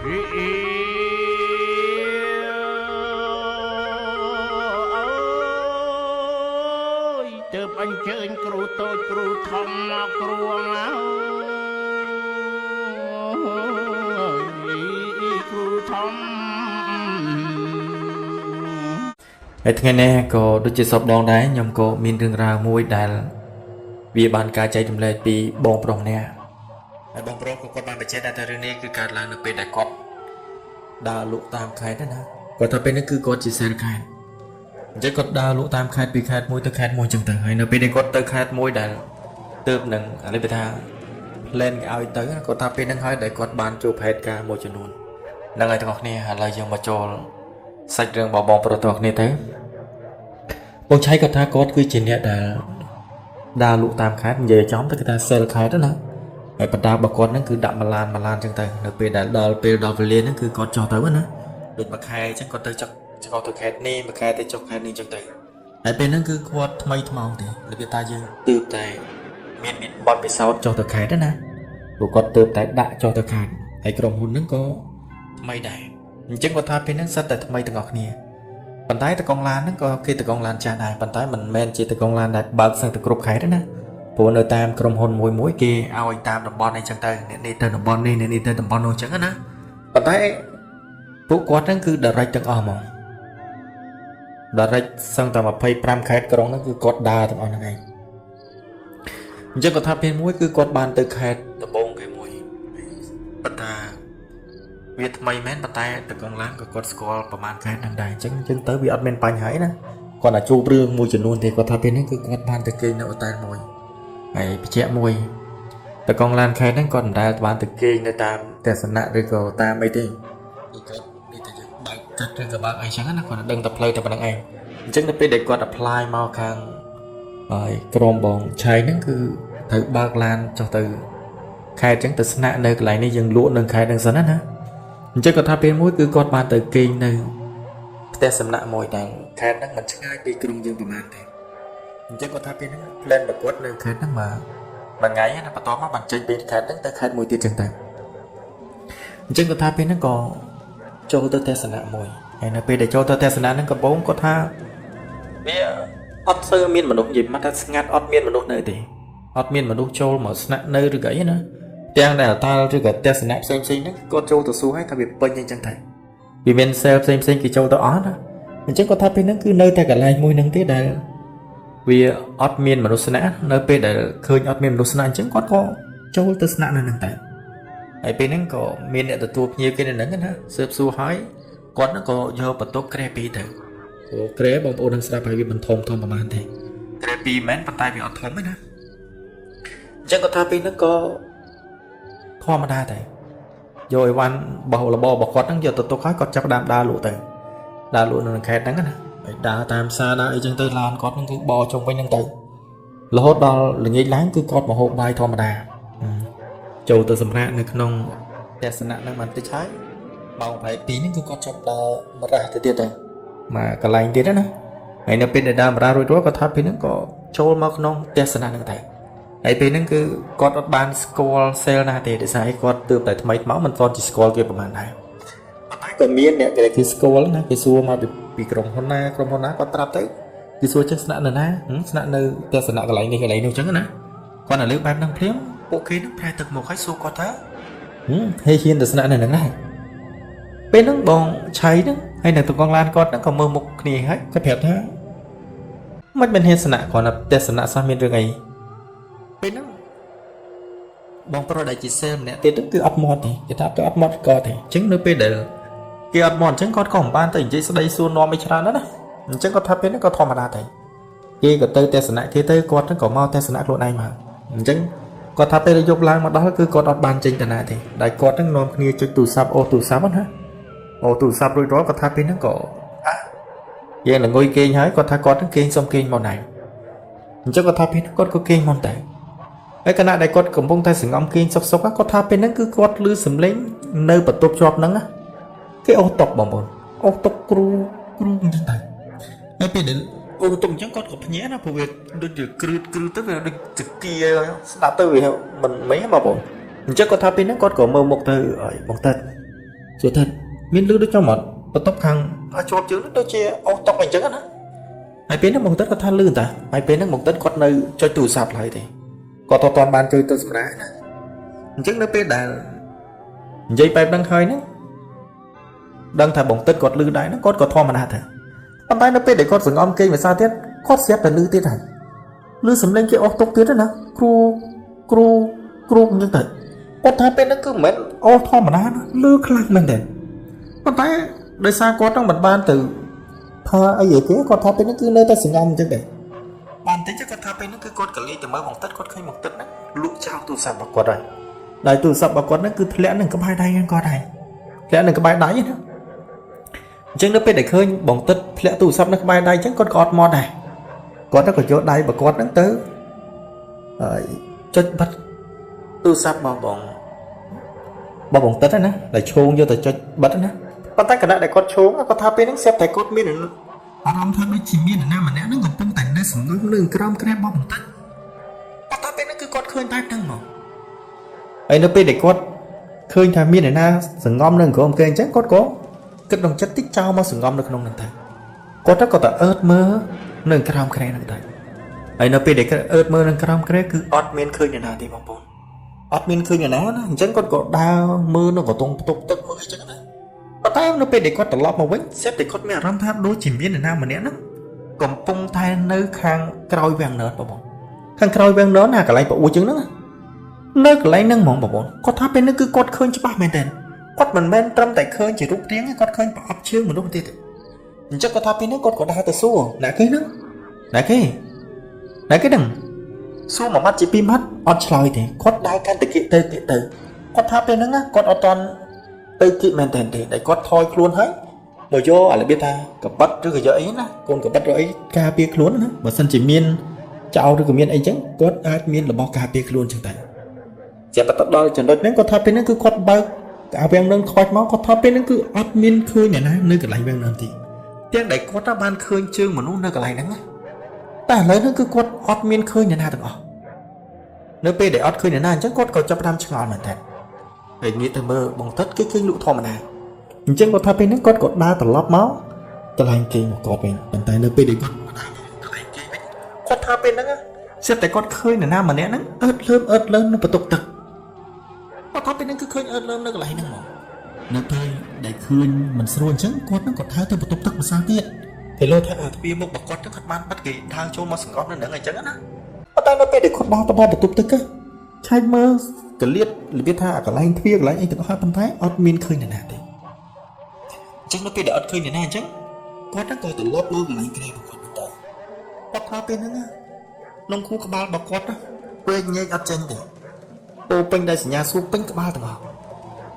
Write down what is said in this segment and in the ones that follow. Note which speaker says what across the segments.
Speaker 1: យទើបអញ្ជើញគ្រូតូចគ្រូធំមកគ្រួងអើយគ្រូធំ
Speaker 2: ហើយថ្ងៃនេះក៏ដូចជាសពដងដែរខ្ញុំក៏មានរឿងរ៉ាវមួយដែលវាបានការចែករំលែកពីបងប្រុសម្នាក់ហើយបងប្រុសក៏គាត់បានបញ្ជាក់ដែរថារឿងនេះគឺកើតឡើងនៅពេលដែលគាត់ដើរលក់តាមខេត្តណាគាត់ថាពេលនេះគឺគាត់ជាសេលខេត្តអញ្ចឹងគាត់ដើរលក់តាមខេត្តពីខេត្តមួយទៅខេត្តមួយអញ្ចឹងទៅហើយនៅពេលដែលគាត់ទៅខេត្តមួយដែលទៅនឹងអានេះគេថា plan គេឲ្យទៅគាត់ថាពេលហ្នឹងហើយដែលគាត់បានជួបហេតុការណ៍មួយចំនួនហ្នឹងហើយទាំងអស់គ្នាឥឡូវយើងមកចូលសាច់រឿងរបស់បងប្រុសទាំងអស់គ្នាទៅបងឆៃគាត់ថាគាត់គឺជាអ្នកដែលដើរលក់តាមខេត្តនិយាយចំទៅគេថា sale ខេត្តណាហើយបណ្ដារបស់គាត់ហ្នឹងគឺដាក់មួយឡានមួយឡានអញ្ចឹងទៅនៅពេលដែលដល់ពេលដល់វេលាហ្នឹងគឺគាត់ចុះទៅណាដូចមួយខែអញ្ចឹងគាត់ទៅចុះចុះទៅខេត្តនេះមួយខែទៅចុះខេត្តនេះអញ្ចឹងទៅហើយពេលហ្នឹងគឺគាត់ថ្មីថ្មោងទេរបៀបថាយើងទើបតែមានមានបទពិសោធន៍ចុះទៅខេត្តណាព្រោះគាត់ទើបតែដាក់ចុះទៅខេត្តហើយក្រុមហ៊ុនហ្នឹងក៏ថ្មីដែរអញ្ចឹងគាត់ថាពេលហ្នឹងសិតតែថ្មីទាំងអស់គ្នាប៉ុន្តែតកងឡានហ្នឹងក៏គេតកងឡានចាស់ដែរប៉ុន្តែមិនមែនជាតកងឡានដែលបើកសឹងតែគ្រប់ខេត្តទេណាព្រោះនៅតាមក្រុមហ៊ុនមួយមួយគេឲ្យតាមតំបន់អីចឹងទៅអ្នកនេះទៅតំបន់នេះអ្នកនេះទៅតំបន់នោះចឹងណាប៉ុន្តែពួកគាត់ហ្នឹងគឺ direct ទាំងអស់ហ្មង direct សឹងតែ25ខេត្តក្រុងហ្នឹងគឺគាត់ដើរទាំងអស់ហ្នឹងឯងអញ្ចឹងគាត់ថាពេលមួយគឺគាត់បានទៅខេត្តដំបូងគេមួយប៉ុន្តែវាថ្មីមែនប៉ុន្តែតកងឡានក៏គាត់ស្គាល់ប្រហែលខេត្តហ្នឹងដែរអញ្ចឹងអញ្ចឹងទៅវាអត់មានបញ្ហាអីណាគាត់តែជួបរឿងមួយចំនួនទេគាត់ថាពេលហ្នឹងគឺគាត់បានទៅគេងនៅអូតែលមួយហើយបញ្ជាក់មួយតកងឡានខេត្តហ្នឹងគាត់មិនដែលបានទៅគេងនៅតាមទស្សនៈឬក៏តាមអីទេគឺគាត់នេះតែយើងបើកកាត់ឬក៏បើកអីចឹងណាគាត់ដឹងតែផ្លូវតែប៉ុណ្្នឹងឯងអញ្ចឹងនៅពេលដែលគាត់ apply មកខាងហើយក្រុមបងឆៃហ្នឹងគឺត្រូវបើកឡានចុះទៅខេត្តអញ្ចឹងទៅស្នាក់នៅកន្លែងនេះយើងលក់នៅខេត្តហ្នឹងសិនណាណាអញ្ចឹងគាត់ថាពេលមួយគឺគាត់បានទៅគេងនៅផ្ទះសំណាក់មួយដែលខេត្តហ្នឹងមិនឆ្ងាយពីក្រុងយើងប្រហែលទេអញ្ចឹងគាត់ថាពេលហ្នឹង plan របស់គាត់នៅខេត្តហ្នឹងមកមួយថ្ងៃណាបន្ទាប់មកបានចេញពីខេត្តហ្នឹងទៅខេត្តមួយទៀតអញ្ចឹងទៅអញ្ចឹងគាត់ថាពេលហ្នឹងក៏ចូលទៅទស្សនៈមួយហើយនៅពេលដែលចូលទៅទស្សនៈហ្នឹងកំបងគាត់ថាវាអត់សូវមានមនុស្សនិយាយមកថាស្ងាត់អត់មានមនុស្សនៅទេអត់មានមនុស្សចូលមកស្នាក់នៅឬក៏អីណាទាំងដែលតាល់ឬក៏ទស្សនៈផ្សេងផ្សេងហ្នឹងគាត់ចូលទៅសួរឲ្យថាវាពេញអីចឹងទៅវាមាន sale ផ្សេងផ្សេងគេចូលទៅអស់ណាអញ្ចឹងគាត់ថាពេលហ្នឹងគឺនៅតែកន្លែងមួយហ្នឹងទេដែលវាអត់មានមនុស្សស្នាក់នៅពេលដែលឃើញអត់មានមនុស្សស្នាក់អញ្ចឹងគាត់ក៏ចូលទៅស្នាក់នៅហ្នឹងតែហើយពេលហ្នឹងក៏មានអ្នកទទួលភ្ញៀវគេនៅហ្នឹងណាស៊ើបសួរហើយគាត់ហ្នឹងក៏យកបន្ទប់គ្រែពីរទៅព្រោះគ្រែបងប្អូននឹងស្រាប់ហើយវាមិនធំធំប្រហែលទេគ្រែពីរមែនប៉ុន្តែវាអត់ធំទេណាអញ្ចឹងគាត់ថាពេលហ្នឹងក៏ធម្មតាតែយកអីវ៉ាន់របស់របររបស់គាត់ហ្នឹងយកទៅទុកហើយគាត់ចាប់ផ្ដើមដើរលក់ទៅដើរលក់នៅក្នុងខេត្តហ្នឹងណាហើយដើរតាមផ្សារដើរអីចឹងទៅឡានគាត់ហ្នឹងគឺបរជុំវិញហ្នឹងទៅរហូតដល់ល្ងាចឡើងគឺគាត់មកហូបបាយធម្មតាចូលទៅសម្រាកនៅក្នុងទស្សនៈហ្នឹងបន្តិចហើយម៉ោងប្រហែល2ហ្នឹងគឺគាត់ចាប់ដើរមករះទៅទៀតទៅមកកន្លែងទៀតណាហើយនៅពេលដែលដើរមករះរួចរាល់គាត់ថាពេលហ្នឹងក៏ចូលមកក្នុងទស្សនៈហ្នឹងទៅហើយពេលហ្នឹងគឺគាត់អត់បានស្គាល់ sale ណាទេដោយសារឯគាត់ទើបតែថ្មីថ្មោងមិនទាន់ជាស្គាល់គេប្រហែលដែរប៉ុន្តែក៏មានអ្នកដែលគេស្គាល់ណាគេសួរមកពីក្រុមហ៊ុនណាក្រុមហ៊ុនណាគាត់ប្រាប់ទៅគេសួរចេះស្នាក់នៅណាស្នាក់នៅទស្សនៈកន្លែងនេះកន្លែងនោះអញ្ចឹងណាគាត់នៅលើបែបហ្នឹងភ្លាមពួកគេនឹងប្រែទឹកមកឲ្យសួរគាត់ថាហេហ៊ានទៅស្នាក់នៅហ្នឹងដែរពេលហ្នឹងបងឆៃហ្នឹងហើយនៅតកងឡានគាត់ហ្នឹងក៏មើលមុខគ្នាហើយគាត់ប្រាប់ថាមិនមែនហ៊ានស្នាក់គ្រាន់តែទស្សនៈសោះមានរឿងអីពេលហ្នឹងបងប្រុសដែលជា sale ម្នាក់ទៀតហ្នឹងគឺអត់មាត់ទេគេថាទៅអត់មាត់ក៏ទេអញ្ចឹងនៅពេលដែលគេអត់មាត់អញ្ចឹងគាត់ក៏មិនបានទៅនិយាយស្ដីសួរនាំអីច្រើនណាស់ណាអញ្ចឹងគាត់ថាពេលហ្នឹងក៏ធម្មតាដែរគេក៏ទៅទស្សនៈគេទៅគាត់ហ្នឹងក៏មកទស្សនៈខ្លួនឯងមកអញ្ចឹងគាត់ថាពេលយប់ឡើងមកដល់គឺគាត់អត់បានចេញទៅណាទេដែលគាត់ហ្នឹងនាំគ្នាចុចទូរស័ព្ទអូសទូរស័ព្ទណាអូសទូរស័ព្ទរួចរាល់គាត់ថាពេលហ្នឹងក៏យើងល្ងុយគេងហើយគាត់ថាគាត់ហ្នឹងគេងសុំគេងមកណៃអញ្ចឹងគាត់ថាពេលហ្នឹងគាត់ក៏គេងមកតែហើយខណៈដែលគាត់កំពុងតែសង្ងំគេងសុកសុកគាត់ថាពេលហ្នឹងគឺគាត់ឮសំឡេងនៅបន្ទប់ជាប់ហ្នឹងគេអូសតុកបងប្អូនអូសតុកគ្រូគ្រូអញ្ចឹងទៅហើយពេលដែលអូសតុកអញ្ចឹងគាត់ក៏ភ្ញាក់ណាព្រោះវាដូចជាគ្រឺតគ្រឺតទៅវាដូចចគាស្ដាប់ទៅវាមិនមិនបងប្អូនអញ្ចឹងគាត់ថាពេលហ្នឹងគាត់ក៏មើលមុខទៅឲ្យបងតិត សួរថាមានលឺដូចចំអត់បន្ទប់ខាងជាប់ជើងនោះដូចជាអូសតុកអីចឹងណាហើយពេលហ្នឹងបងតិតគាត់ថាលឺតាហើយពេលហ្នឹងបងតិតគាត់នៅចុចទូរស័ព្ទឡើយទេគាត់អត់ទាន់បានជួយទៅសម្រាប់ណាអញ្ចឹងនៅពេលដែលនិយាយបែបហ្នឹងហើយហ្នឹងដឹងថាបងតិតគាត់លឺដែរហ្នឹងគាត់ក៏ធម្មតាដែរប៉ុន្តែនៅពេលដែលគាត់សង្ងំគេងភាសាទៀតគាត់ស្រាប់តែលឺទៀតហើយលឺសំឡេងគេអស់ទុកទៀតណាគ្រូគ្រូគ្រូអញ្ចឹងទៅគាត់ថាពេលហ្នឹងគឺមិនមែនអូសធម្មតាណាលឺខ្លាំងមែនទេប៉ុន្តែដោយសារគាត់ហ្នឹងមិនបានទៅថាអីទេគាត់ថាពេលហ្នឹងគឺនៅតែសង្ងំអញ្ចឹងដែរបានតិចគាត់ថាពេលហ្នឹងគឺគាត់កលីទៅមើលបងតិតគាត់ឃើញបងតិតហ្នឹងលក់ចោលទូរស័ព្ទរបស់គាត់ហើយដែលទូរស័ព្ទរបស់គាត់ហ្នឹងគឺធ្លាក់នឹងក្បែរដៃហ្នឹងគាត់ហើយធ្លាក់នឹងក្បែរដៃណាអញ្ចឹងនៅពេលដែលឃើញបងតិតធ្លាក់ទូរស័ព្ទនៅក្បែរដៃអញ្ចឹងគាត់ក៏អត់មកដែរគាត់ក៏យកដៃរបស់គាត់ហ្នឹងទៅហើយចុចបិទទូរស័ព្ទរបស់បងរបស់បងតិតណាដែលឈោងយកទៅចុចបិទណាប៉ុន្តែខណៈដែលគាត់ឈោងគាត់ថាពេលហ្នឹងស្រាប់តែគាត់មានអារម្មណ៍ថាដូចជាមាននរណាម្នាក់ហ្នឹងកំពុងតែនៅសំងំនៅក្រោមគ្រែរបស់បងតិតប៉ុន្តែពេលហ្នឹងគឺគាត់ឃើញបែបហ្នឹងមកហើយនៅពេលដែលគាត់ឃើញថាមាននរណាសងំនៅក្រោមគ្រែអញ្ចឹងគាត់ក៏គិតក្នុងចិត្តតិចចោលមកសងំនៅក្នុងហ្នឹងទៅគាត់ទៅក៏តែអើតមើលនៅក្រោមគ្រែហ្នឹងទៅហើយនៅពេលដែលគាត់អើតមើលនៅក្រោមគ្រែគឺអត់មានឃើញនរណាទេបងប្អូនអត់មានឃើញនរណាណាអញ្ចឹងគាត់ក៏ដើរមើលនៅកតុងផ្ទប់ទឹកមើលអីចឹងណាប៉ុន្តែនៅពេលដែលគាត់ត្រឡប់មកវិញស្រាប់តែគាត់មានអារម្មណ៍ថាដូចជាមាននរណាម្នាក់ហ្នឹងកំពុងតែនៅខាងក្រោយវាំងននបងប្អូនខាងក្រោយវាំងននណាកន្លែងប្អួរជើងហ្នឹងណានៅកន្លែងហ្នឹងហ្មងបងប្អូនគាត់ថាពេលហ្នឹងគឺគាត់ឃើញច្បាស់មែនទែនគាត់មិនមែនត្រឹមតែឃើញជារូបរាងទេគាត់ឃើញប្រអប់ជើងមនុស្សទៀតទេអញ្ចឹងគាត់ថាពេលហ្នឹងគាត់ក៏ដើរទៅសួរណាគេហ្នឹងណាគេណាគេហ្នឹងសួរមួយម៉ាត់ជាពីរម៉ាត់អត់ឆ្លើយទេគាត់ដើរកាន់តែគៀកទៅគៀកទៅគាត់ថាពេលហ្នឹងណាគាត់អត់តន់ទៅគៀកមែនទែនទេដែលគាត់ថយខ្លួនហើយមកយកអារបៀបថាកបិតឬក៏យកអីណាកូនកបិតឬអីការពារខ្លួនណាបើសិនជាមានចោលឬក៏មានអីចឹងគាត់អាចមានរបស់ការពារខ្លួនចឹងតែចាប់ទៅដល់ចំណុចហ្នឹងគាត់ថាពេលហ្នឹងគឺគាត់បើកអាវាំងនឹងខ្វាច់មកគាត់ថាពេលហ្នឹងគឺអត់មានឃើញអ្នកណានៅកន្លែងវាំងនឹងទេទាំងដែលគាត់ថាបានឃើញជើងមនុស្សនៅកន្លែងហ្នឹងណាតែឥឡូវហ្នឹងគឺគាត់អត់មានឃើញអ្នកណាទាំងអស់នៅពេលដែលអត់ឃើញអ្នកណាអញ្ចឹងគាត់ក៏ចាប់ផ្ដើមឆ្ងល់មែនតើហើយងាកទៅមើលបងតិតគឺឃើញលក់ធម្មតាអញ្ចឹងគាត់ថាពេលហ្នឹងគាត់ក៏ដើរត្រឡប់មកកន្លែងគេងរបស់គាត់វិញប៉ុន្តែនៅពេលដែលគាត់ដើរមកកន្លែងគេងវិញគាត់ថាពេលហ្នឹងស្រាប់តែគាត់ឃើញអ្នកណាម្នាក់ហ្នឹងអើតលើមអើតលើមនៅបន្ទប់ទឹកគាត់ថាពេលហ្នឹងគឺឃើញអើតលើមនៅកន្លែងហ្នឹងហ្មងនៅពេលដែលឃើញមិនស្រួលអញ្ចឹងគាត់ហ្នឹងក៏ថើទៅបន្ទប់ទឹកម្សិលទៀតគេលោថាអាទ្វារមុខរបស់គាត់ហ្នឹងគាត់បានបាត់គេដើរចូលមកសង្កត់នៅហ្នឹងអញ្ចឹងណាប៉ុន្តែនៅពេលដែលគាត់ដើរទៅដល់បន្ទប់ទឹកឆែកមើលកលៀតរបៀបថាអាកន្លែងទ្វារកន្លែងអីទាំងអស់ហើយប៉ុន្តែអត់មានឃើញនរណាទេអញ្ចឹងនៅពេលដែលអត់ឃើញនរណាអញ្ចឹងគាត់ហ្នឹងក៏ត្រឡប់មកកន្លែងគ្រែរបស់គាត់បន្តគាត់ថាពេលហ្នឹងណាក្នុងខួរក្បាលរបស់គាត់ណាពេកញែកអត់ចេញទេពោពេញដោយសញ្ញាសួរពេញក្បាលទាំងអស់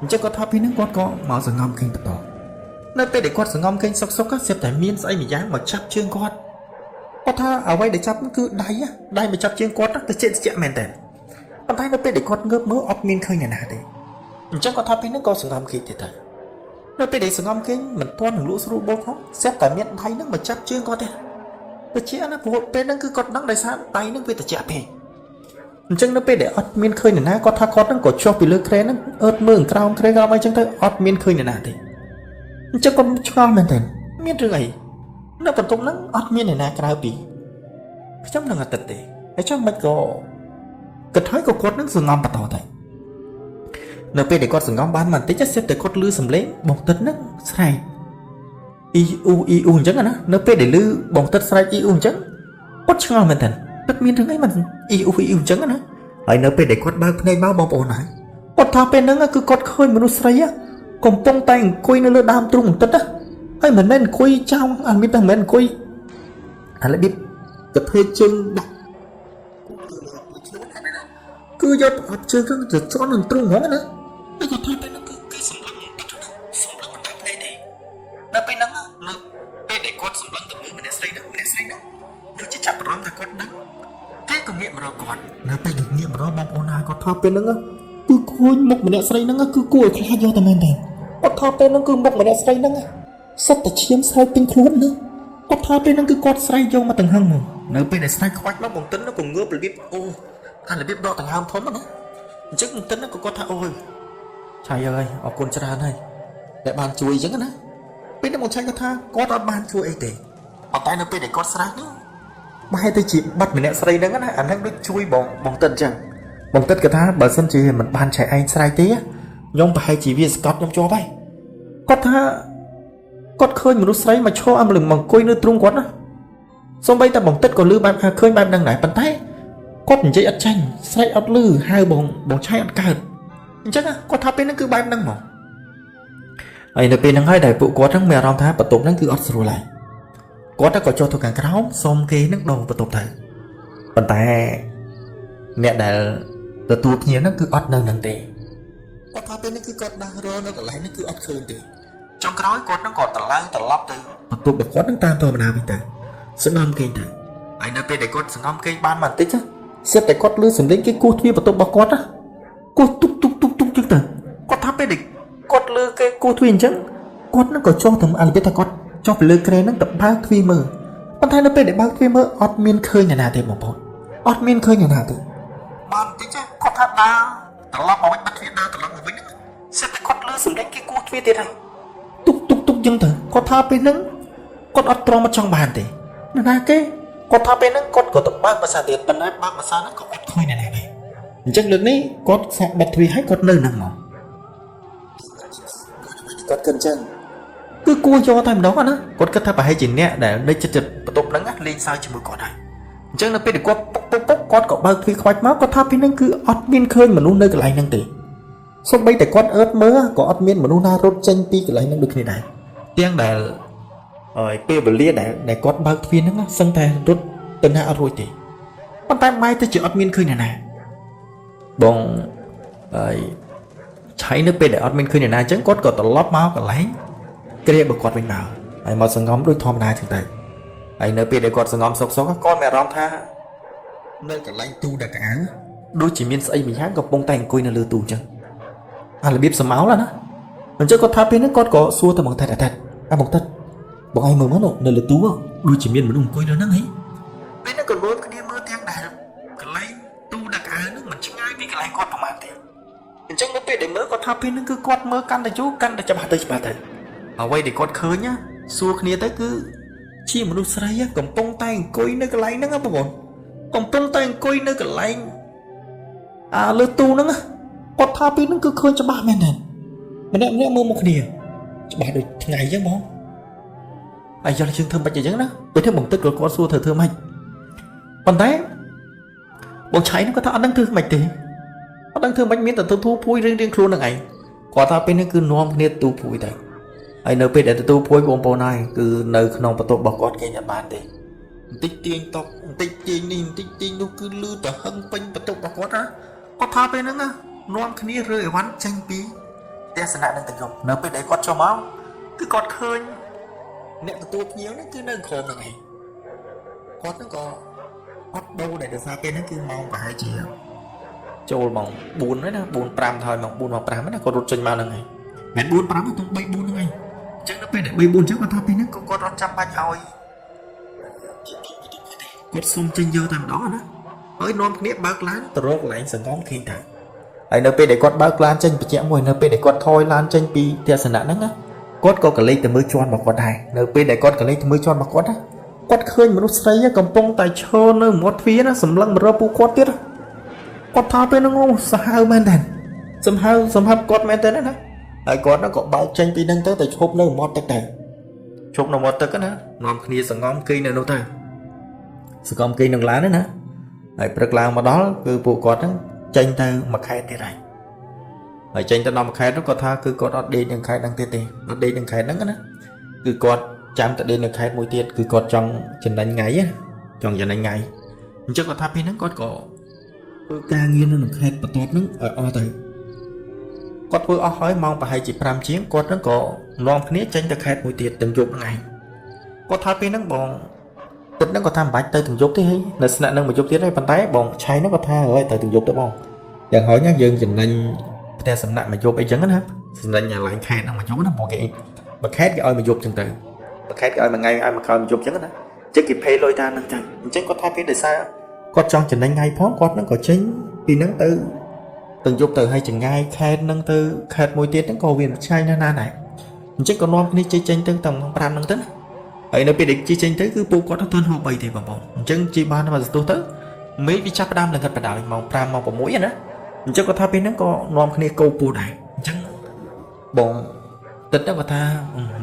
Speaker 2: អញ្ចឹងគាត់ថាពេលហ្នឹងគាត់ក៏មកសង្ងំគេងបន្តនៅពេលដែលគាត់សង្ងំគេងសុកសុកស្រាប់តែមានស្អីមួយយ៉ាងមកចាប់ជើងគាត់គាត់ថាអ្វីដែលចាប់ហ្នឹងគឺដៃណាដៃមកចាប់ជើងគាត់ទៅជិះមែនតើប៉ុន្តែនៅពេលដែលគាត់ងើបមើលអត់មានឃើញអ្នកណាទេអញ្ចឹងគាត់ថាពេលហ្នឹងក៏សង្ងំគេងទៀតទៅនៅពេលដែលសង្ងំគេងមិនទាន់នឹងលក់ស្រួលបោកផងស្រាប់តែមានដៃហ្នឹងមកចាប់ជើងគាត់ទេតិចណាព្រោះពេលហ្នឹងគឺគាត់ដឹងដោយសារដៃហ្នឹងវាត្រជាក់ពេកអញ្ចឹងនៅពេលដែលអត់មានឃើញអ្នកណាគាត់ថាគាត់ហ្នឹងក៏ចុះពីលើគ្រែហ្នឹងអើតមើលក្រោមគ្រែក្រោមអីចឹងទៅអត់មានឃើញអ្នកណាទេអញ្ចឹងគាត់ឆ្ងល់មែនទែនមានរឿងអីនៅបន្ទប់ហ្នឹងអត់មានអ្នកណាក្រៅពីខ្ញុំនឹងអាទិត្យទេហើយចាំមិនក៏គិតហើយក៏គាត់នឹងសង្ងំបន្តទៅនៅពេលដែលគាត់សង្ងំបានបន្តិចស្រាប់តែគាត់ឮសំឡេងបងទឹកហ្នឹងស្រែកអ៊ីអ៊ូអ៊ីអ៊ូអញ្ចឹងណានៅពេលដែលឮបងទឹកស្រែកអ៊ីអ៊ូអញ្ចឹងគាត់ឆ្ងល់មែនទែនទឹកមានរឿងអីមិនអ៊ីអ៊ូអ៊ីអ៊ូអញ្ចឹងណាហើយនៅពេលដែលគាត់បើកភ្នែកមកបងប្អូនហើយគាត់ថាពេលហ្នឹងគឺគាត់ឃើញមនុស្សស្រីកំពុងតែអង្គុយនៅលើដើមទ្រូងបន្តិចណាហើយមិនមែនអង្គុយចោលអត់មានតែមិនមែនអង្គុយអារបៀបកថេជើងដាក់គឺយកអត់ជើងហ្នឹងទៅជន់នឹងទ្រូងហ្មងណាហើយគាត់ថាពេលហ្នឹងគឺគេសម្លឹងបន្តិចណាសម្លឹងមិនដាច់ភ្នែកទេនៅពេលហ្នឹងនៅពេលដែលគាត់សម្លឹងទៅមើលម្នាក់ស្រីហ្នឹងម្នាក់ស្រីហ្នឹងដូចជាចាប់អារម្មណ៍ថាគាត់ដឹងគេក៏ងាកមករកគាត់នៅពេលដែលងាកមករកបងប្អូនហើយគាត់ថាពេលហ្នឹងគឺឃើញមុខម្នាក់ស្រីហ្នឹងគឺគួរឲ្យខ្លាចយកតែមែនទេគាត់ថាពេលហ្នឹងគឺមុខម្នាក់ស្រីហ្នឹងសិតតែឈាមស្រែកពេញខ្លួនណាគាត់ថាពេលហ្នឹងគឺគាត់ស្រែកយកមកទាំងហឹងមកនៅពេលដែលស្រែកខ្វាច់មកបងតិនក៏ងើបរបៀបអូអារបៀបដកដង្ហើមធំណាអញ្ចឹងបងតិនក៏គាត់ថាអូយឆៃអើយអរគុណច្រើនហើយ ដែលបានជួយអញ្ចឹងណាពេលនេះបងឆៃគាត់ថាគាត់អត់បានជួយអីទេប៉ុន្តែនៅពេលដែលគាត់ស្រែកនោះ បែរទៅជាបាត់ម្នាក់ស្រីហ្នឹងណាអាហ្នឹងដូចជួយបងបងតិតអញ្ចឹងបងតិតគាត់ថាបើសិនជាមិនបានឆែកឯងស្រែកទេខ្ញុំប្រហែលជាវាស្កត់ខ្ញុំជាប់ហើយគាត់ថាគាត់ឃើញមនុស្សស្រីមកឈរអមលឹងមកអង្គុយនៅទ្រូងគាត់ណាសូម្បីតែបងតិតក៏លឺបែបឃើញបែបហ្នឹងដែរប៉ុន្តែគាត់និយាយអត់ចាញ់ស្រែកអត់លឺហៅបងបងឆៃអត់កើតអញ្ចឹងគាត់ថាពេលហ្នឹងគឺបែបហ្នឹងហ្មងហើយនៅពេលហ្នឹងហើយដែលពួកគាត់ហ្នឹងមានអារម្មណ៍ថាបន្ទប់ហ្នឹងគឺអត់ស្រួលហើយគាត់ក៏ចុះទៅខាងក្រោមសុំគេនឹងដូរបន្ទប់ទៅប៉ុន្តែអ្នកដែលទទួលភ្ញៀវហ្នឹងគឺអត់នៅនឹងទេគាត់ថាពេលនេះគឺគាត់ដើររនៅកន្លែងនេះគឺអត់ឃើញទេចុងក្រោយគាត់នឹងក៏ត្រឡើងត្រឡប់ទៅបន្ទប់របស់គាត់នឹងតាមធម្មតាវិញទៅសងំគេងទៅហើយនៅពេលដែលគាត់សងំគេងបានបន្តិចសិតតែគាត់លឺសំឡេងគេគោះទ្វារបន្ទប់របស់គាត់ណាគោះទុកទុកទុកទុកចឹងទៅគាត់ថាពេលដែលគាត់លឺគេគោះទ្វារអញ្ចឹងគាត់នឹងក៏ចុះទៅអាលិបថាគាត់ចុះពីលើគ្រែហ្នឹងទៅបើកទ្វារមើលប៉ុន្តែនៅពេលដែលបើកទ្វារមើលអត់មានឃើញអ្នកណាទេបងប្អូនអត់មានឃើញអ្នកណាទេបានបន្តិចគាត់ថាដើរត្រឡប់មកវិញបិទទ្វារដើរត្រឡប់មកវិញសិតតែគាត់លឺសំឡេងគេគោះទ្វារទៀតហើយទុកទុកទុកចឹងទៅគាត់ថាពេលហ្នឹងគាត់អត់ទ្រាំអត់ចង់បានទេណាណាគេគាត់ថាពេលហ្នឹងគាត់ក៏ទៅបើកភាសាទៀតប៉ុន្តែបើកភាសាហ្នឹងក៏អត់ឃើញអ្នកណាដែរអញ្ចឹងលើកនេះគាត់សាកបិទទ្វារឲ្យគាត់នៅហ្នឹងមកគាត់គិតអញ្ចឹងគឺគួរយកតែម្ដងណាគាត់គិតថាប្រហែលជាអ្នកដែលនៅចិត្តចិត្តបន្ទប់ហ្នឹងលេងសើចជាមួយគាត់ហើយអញ្ចឹងនៅពេលដែលគាត់ពុកពុកពុកគាត់ក៏បើកទ្វារខ្វាច់មកគាត់ថាពេលហ្នឹងគឺអត់មានឃើញមនុស្សនៅកន្លែងហ្នឹងទេសូម្បីតែគាត់អើតមើលក៏អត់មានមនុស្សណារត់ចេញពីកន្លែងហ្នឹងដូចគ្នាដែរទាំងដែលហើយពេលវេលាដែលគាត់បើកទ្វារហ្នឹងសឹងតែរត់ទៅណាអត់រួចទេប៉ុន្តែម៉ែទៅជាអត់មានឃើញអ្នកណាបងហើយឆៃនៅពេលដែលអត់មានឃើញអ្នកណាអញ្ចឹងគាត់ក៏ត្រឡប់មកកន្លែងគ្រារបស់គាត់វិញមកហើយមកសងំដូចធម្មតាចឹងទៅហើយនៅពេលដែលគាត់សងំសុកសុកគាត់មានអារម្មណ៍ថានៅកន្លែងទូដាក់កៅដូចជាមានស្អីមួយយ៉ាងកំពុងតែអង្គុយនៅលើទូអញ្ចឹងអារបៀបសមោលណាអញ្ចឹងគាត់ថាពេលហ្នឹងគាត់ក៏សួរទៅបងតិតអាតិតអាបងតិតបងឯងមើលមកនៅលើទូដូចជាមានមនុស្សអង្គុយនៅហ្នឹងហីពេលហ្នឹងក៏មើលគ្នាមើលទាំងដែលកន្លែងទូដាក់កៅហ្នឹងមិនឆ្ងាយពីកន្លែងគាត់ប្រហែលទេអញ្ចឹងនៅពេលដែលមើលគាត់ថាពេលហ្នឹងគឺគាត់មើលកាន់តែយូរកាន់តែច្បាស់ទៅច្បាស់ទៅអ្វីដែលគាត់ឃើញសួរគ្នាទៅគឺជាមនុស្សស្រីកំពុងតែអង្គុយនៅកន្លែងហ្នឹងបងប្អូនកំពុងតែអង្គុយនៅកន្លែងអាលើទូហ្នឹងគាត់ថាពេលហ្នឹងគឺឃើញច្បាស់មែនទេម្នាក់ម្នាក់មើលមកគ្នាច្បាស់ដូចថ្ងៃអញ្ចឹងបងអាយ៉ាយើងធ្វើមិនអញ្ចឹងណាពេលនេះបងទឹកក៏គាត់សួរត្រូវធ្វើម៉េចប៉ុន្តែបងឆៃហ្នឹងគាត់ថាអត់ដឹងធ្វើម៉េចទេអត់ដឹងធ្វើម៉េចមានតែទៅទូភួយរៀងរៀងខ្លួននឹងឯងគាត់ថាពេលនេះគឺនាំគ្នាទូភួយទៅហើយនៅពេលដែលទទួលភួយបងប្អូនហើយគឺនៅក្នុងបន្ទប់របស់គាត់គេអត់បានទេបន្តិចទាញតុកបន្តិចទាញនេះបន្តិចទាញនោះគឺលឺតែហឹងពេញបន្ទប់របស់គាត់ណាគាត់ថាពេលហ្នឹងណានាំគ្នារើអីវ៉ាន់ចេញពីផ្ទះសំណាក់នឹងទាំងយប់នៅពេលដែលគាត់ចុះមកគឺគាត់ឃើញអ្នកទទួលភ្ញៀវហ្នឹងគឺនៅក្រោមហ្នឹងឯងគាត់ហ្នឹងក៏អត់ដូរដែរដោយសារពេលហ្នឹងគឺម៉ោងប្រហែលជាចូលម៉ោង4ហើយណា4 5ហើយម៉ោង4ម៉ោង5ណាគាត់រត់ចេញមកហ្នឹងឯងមិន4 5ទេទៅ3 4ហ្នឹងឯងអញ្ចឹងនៅពេលដែល3 4អញ្ចឹងគាត់ថាពេលហ្នឹងក៏គាត់រត់ចាំបាច់ឲ្យគាត់សុំចេញយកតែម្ដងណាហើយនាំគ្នាបើកឡានទៅរកកន្លែងសង្ងំគេងទៅហើយនៅពេលដែលគាត់បើកឡានចេញបញ្ជាក់មួយនៅពេលដែលគាត់ថយឡានចេញពីទស្សនៈហ្នឹងណាគាត់ក៏កលេចទៅមើលជាន់របស់គាត់ដែរនៅពេលដែលគាត់កលេចទៅមើលជាន់របស់គាត់ណាគាត់ឃើញមនុស្សស្រីកំពុងតែឈរនៅមាត់ទ្វារណាសម្លឹងមករកពួកគាត់ទៀតគាត់ថាពេលហ្នឹងអូសាហាវមែនតើសំហើសំហាប់គាត់មែនតើណាហើយគាត់ហ្នឹងក៏បើកចេញពីហ្នឹងទៅទៅឈប់នៅមាត់ទឹកទៅឈប់នៅមាត់ទឹកណានាំគ្នាសងំគេងនៅនោះទៅសងំគេងនឹងឡានណាហើយព្រឹកឡើងមកដល់គឺពួកគាត់ហ្នឹងចេញទៅមួយខែទៀតហើយហើយចេញទៅដល់មួយខែនោះគាត់ថាគឺគាត់អត់ដេកនឹងខែហ្នឹងទៀតទេអត់ដេកនឹងខែហ្នឹងណាគឺគាត់ចាំតែដេកនៅខេត្តមួយទៀតគឺគាត់ចង់ចំណេញថ្ងៃចង់ចំណេញថ្ងៃអញ្ចឹងគាត់ថាពេលហ្នឹងគាត់ក៏ធ្វើការងារនៅក្នុងខេត្តបន្ទាប់ហ្នឹងឲ្យអស់ទៅគាត់ធ្វើអស់ហើយម៉ោងប្រហែលជា5ជាងគាត់ហ្នឹងក៏នាំគ្នាចេញទៅខេត្តមួយទៀតទាំងយប់ហ្នឹងឯងគាត់ថាពេលហ្នឹងបងទឹកហ្នឹងគាត់ថាមិនបាច់ទៅទាំងយប់ទេហីនៅស្នាក់នឹងមួយយប់ទៀតទេប៉ុន្តែបងឆៃហ្នឹងគាត់ថាអើយទៅទាំងយប់ទៅបងយ៉ាងហោចណាយើងចំណេញផ្ទះសំណាក់មួយយប់អីចឹងណាចំណេញអាឡែងខេត្តហ្នឹងមួយយប់ណាបងគេមួយខេត្តគេឲ្យមួយយប់ចឹងទៅមួយខេត្តគេឲ្យមួយថ្ងៃឲ្យមួយខែមួយយប់ចឹងណាចឹងគេផេលុយតាមហ្នឹងចឹងអញ្ចឹងគាត់ថាពេលដោយសារគាត់ចង់ចំណេញថ្ងៃផងគាត់ហ្នឹងក៏ចេញពីហ្នឹងទៅទាំងយប់ទៅឲ្យចង្ងាយខេត្តហ្នឹងទៅខេត្តមួយទៀតហ្នឹងក៏វាមិនឆ្ងាយណាស់ណាដែរ អញ្ចឹងក៏នាំគ្នាជិះចេញទៅតាមម៉ោង5ហ្នឹងទៅណាហើយនៅពេលដែលជិះចេញទៅគឺពួកគាត់អត់ទាន់ហូបអីទេបងប្អូនអញ្ចឹងជិះបានមកសន្ទុះទៅមេឃវាចាប់ផ្ដើមឡើងកាត់បដ ாய் ម៉ោង5ម៉ោង6ណាអញ្ចឹងគាត់ថាពេលហ្នឹងក៏នាំគ្នាកោពោះដែរអញ្ចឹងបងទឹកទៅគាត់ថា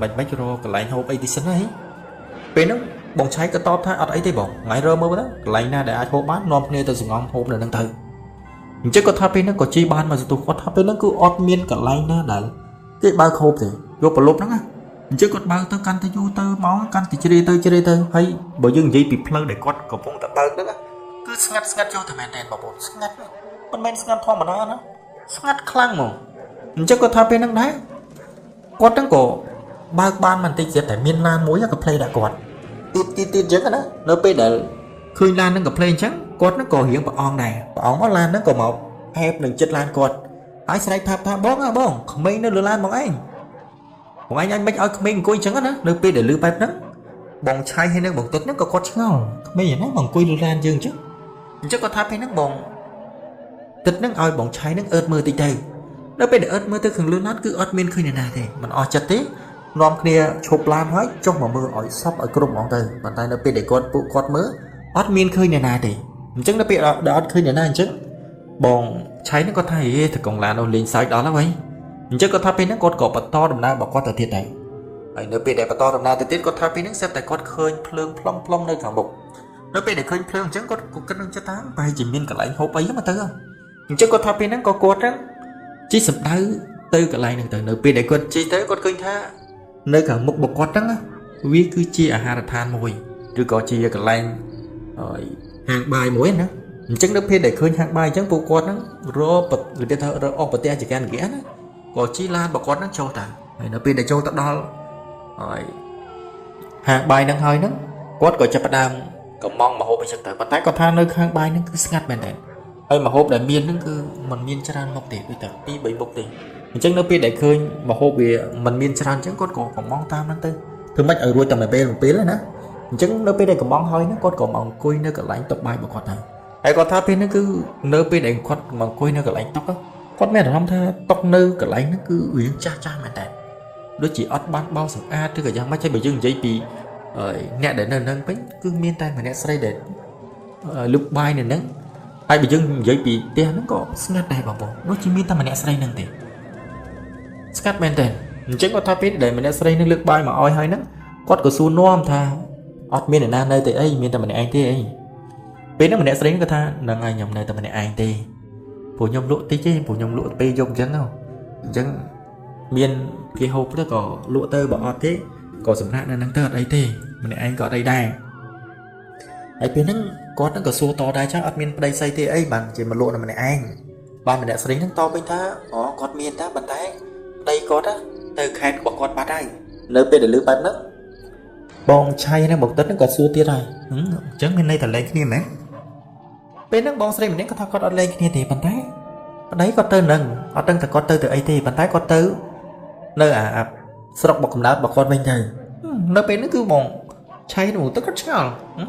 Speaker 2: មិនមិនរកកន្លែងហូបអីទីសិនហើយពេលហ្នឹងបងឆៃក៏តបថាអត់អីទេបងថ្ងៃរើមើលទៅកន្លែងណាដែលអាចហូបបាននាំគ្នាទៅសង្ងំហូបនៅហ្នឹងទៅអញ្ចឹងគាត់ថាពេលហ្នឹងក៏ជិះបានមកសន្ទុះគាត់ថាពេលហ្នឹងគឺអត់មានកន្លែងណាដែលគេបើកហូបទេយកប្រលប់ហ្នឹងណាអញ្ចឹងគាត់បើកទៅកាន់តែយូរទៅមកកាន់តែជ្រាទៅជ្រាទៅហើយបើយើងនិយាយពីផ្លូវដែលគាត់កំពុងតែបើកហ្នឹងគឺស្ងាត់ស្ងាត់យកតែមែនទេបងប្អូនស្ងាត់មិនមែនស្ងាត់ធម្មតាណាស្ងាត់ខ្លាំងហ្មងអញ្ចឹងគាត់ថាពេលហ្នឹងដែរគាត់ហ្នឹងក៏បើកបានបន្តិចទៀតតែមានឡានមួយក៏ផ្លេដាក់គាត់ទៀតទៀតទៀតអញ្ចឹងណានៅពេលដែលឃើញឡានហ្នឹងក៏ផ្លេអញ្ចឹងគាត់ហ្នឹងក៏រៀងប្រអងដែរប្រអងមកឡានហ្នឹងក៏មកហេបនឹងចិត្តឡានគាត់ហើយស្រែកប្រាប់ថាបងអើបងក្មេងនៅលើឡានបងឯងបងឯងអញមិនឲ្យក្មេងអង្គុយអញ្ចឹងណានៅពេលដែលលឺបែបហ្នឹងបងឆៃហើយនឹងបងទឹកហ្នឹងក៏គាត់ឆ្ងល់ក្មេងណាបងអង្គុយលើឡានយើងអញ្ចឹងអញ្ចឹងគាត់ថាពេលហ្នឹងបងទឹកហ្នឹងឲ្យបងឆៃហ្នឹងអើតមើលតិចទៅនៅពេលដែលអើតមើលទៅខាងលើឡានគឺអត់មានឃើញអ្នកណាទេមិនអស់ចិត្តទេនាំគ្នាឈប់ឡានហើយចុះមកមើលឲ្យសពឲ្យគ្រប់ហ្មងទៅប៉ុន្តែនៅពេលដែលគាត់ពួកគាត់មើលអត់មានឃើញអ្នកណាទេអញ្ចឹងនៅពេលដែលអត់ឃើញអ្នកណាអញ្ចឹងបងឆៃហ្នឹងគាត់ថាហេតកងឡាននោះលេងសើចដល់ហើយអញ្ចឹងគាត់ថាពេលហ្នឹងគាត់ក៏បន្តដំណើររបស់គាត់ទៅទៀតដែរហើយនៅពេលដែលបន្តដំណើរទៅទៀតគាត់ថាពេលហ្នឹងស្រាប់តែគាត់ឃើញភ្លើងផ្លុំផ្លុំនៅខាងមុខនៅពេលដែលឃើញភ្លើងអញ្ចឹងគាត់ក៏គិតនឹងចិត្តថាប្រហែលជាមានកន្លែងហូបអីមកទៅអញ្ចឹងគាត់ថាពេលហ្នឹងក៏គាត់ហ្នឹងជិះសម្ដៅទៅកន្លែងហ្នឹងទៅនៅពេលដែលគាត់ជិះទៅគាត់ឃើញថានៅខាងមុខរបស់គាត់ហ្នឹងវាគឺជាអាហារដ្ឋានមួយឬក៏ជាកន្លែងហាងបាយមួយណាអញ្ចឹងនៅពេលដែលឃើញហាងបាយអញ្ចឹងពួកគាត់ហ្នឹងរករបៀបថារកអស់ប្រទេសជាកាន់គេណាក៏ជិះឡានរបស់គាត់ហ្នឹងចូលទៅហើយនៅពេលដែលចូលទៅដល់ហើយហាងបាយហ្នឹងហើយហ្នឹងគាត់ក៏ចាប់ផ្ដើមកំងមហូបអីចឹងទៅប៉ុន្តែគាត់ថានៅខាងបាយហ្នឹងគឺស្ងាត់មែនតើហើយមហូបដែលមានហ្នឹងគឺมันមានច្រើនមុខទេដូចតែ2 3មុខទេអញ្ចឹងនៅពេលដែលឃើញមហូបវាมันមានច្រើនអញ្ចឹងគាត់ក៏កំងតាមហ្នឹងទៅធ្វើម៉េចឲ្យរួចតែមួយពេលមួយពេលណាអញ្ចឹងនៅពេលដែលកំងហើយហ្នឹងគាត់ក៏មកអង្គុយនៅកន្លែងតុបាយរបស់គាត់ទៅហើយគាត់ថាពេលហ្នឹងគឺនៅពេលដែលគាត់មកអង្គុយនៅកន្លែងតុគាត់មានអារម្មណ៍ថាតុនៅកន្លែងហ្នឹងគឺរៀងចាស់ចាស់មែនតើដូចជាអត់បានបោសសម្អាតឬក៏យ៉ាងម៉េចហើយបើយើងនិយាយពីអ្នកដែលនៅនឹងវិញគឺមានតែម្នាក់ស្រីដែលលឹបបាយនៅនឹងហើយបើយើងនិយាយពីផ្ទះហ្នឹងក៏ស្ងាត់ដែរបងប្អូនដូចជាមានតែម្នាក់ស្រីហ្នឹងទេស្ងាត់មែនតើអញ្ចឹងគាត់ថាពេលដែលម្នាក់ស្រីហ្នឹងលើកបាយមកឲ្យហើយហ្នឹងគាត់ក៏សួរនាំថាអត់មានអ្នកណានៅទេអីមានតែម្នាក់ឯងទេអីពេលហ្នឹងម្នាក់ស្រីហ្នឹងគាត់ថាហ្នឹងហើយខ្ញុំនៅតែម្នាក់ឯងទេព្រោះខ្ញុំលក់តិចទេព្រោះខ្ញុំលក់ពេលយប់អញ្ចឹងអញ្ចឹងមានគេហូបទៅក៏លក់ទៅបើអត់ទេក៏សម្រាប់នៅហ្នឹងទៅអត់អីទេម្នាក់ឯងក៏អត់អីដែរហើយពេលហ្នឹងគាត់ហ្នឹងក៏សួរតដែរចាអត់មានប្តីស្អីទេអីបានជាមកលក់នៅម្នាក់ឯងបានម្នាក់ស្រីហ្នឹងតបវិញថាអូគាត់មានតាប៉ុន្តែប្តីគាត់ទៅខេត្តរបស់គាត់បាត់ហើយនៅពេលដែលលឺបែបហ្នឹងបងឆៃហ្នឹងបងទឹកហ្នឹងក៏សួរទៀតហើយអញ្ចឹងមានន័យថាលែងគ្នាមែនពេលហ្នឹងបងស្រីម្នាក់គាត់ថាគាត់អត់លែងគ្នាទេប៉ុន្តែប្តីគាត់ទៅនឹងអត់ដឹងថាគាត់ទៅទៅអីទេប៉ុន្តែគាត់ទៅនៅអាស្រុកបកកំណើតរបស់គាត់វិញទៅនៅពេលហ្នឹងគឺបងឆៃនឹងទឹកគាត់ឆ្ងល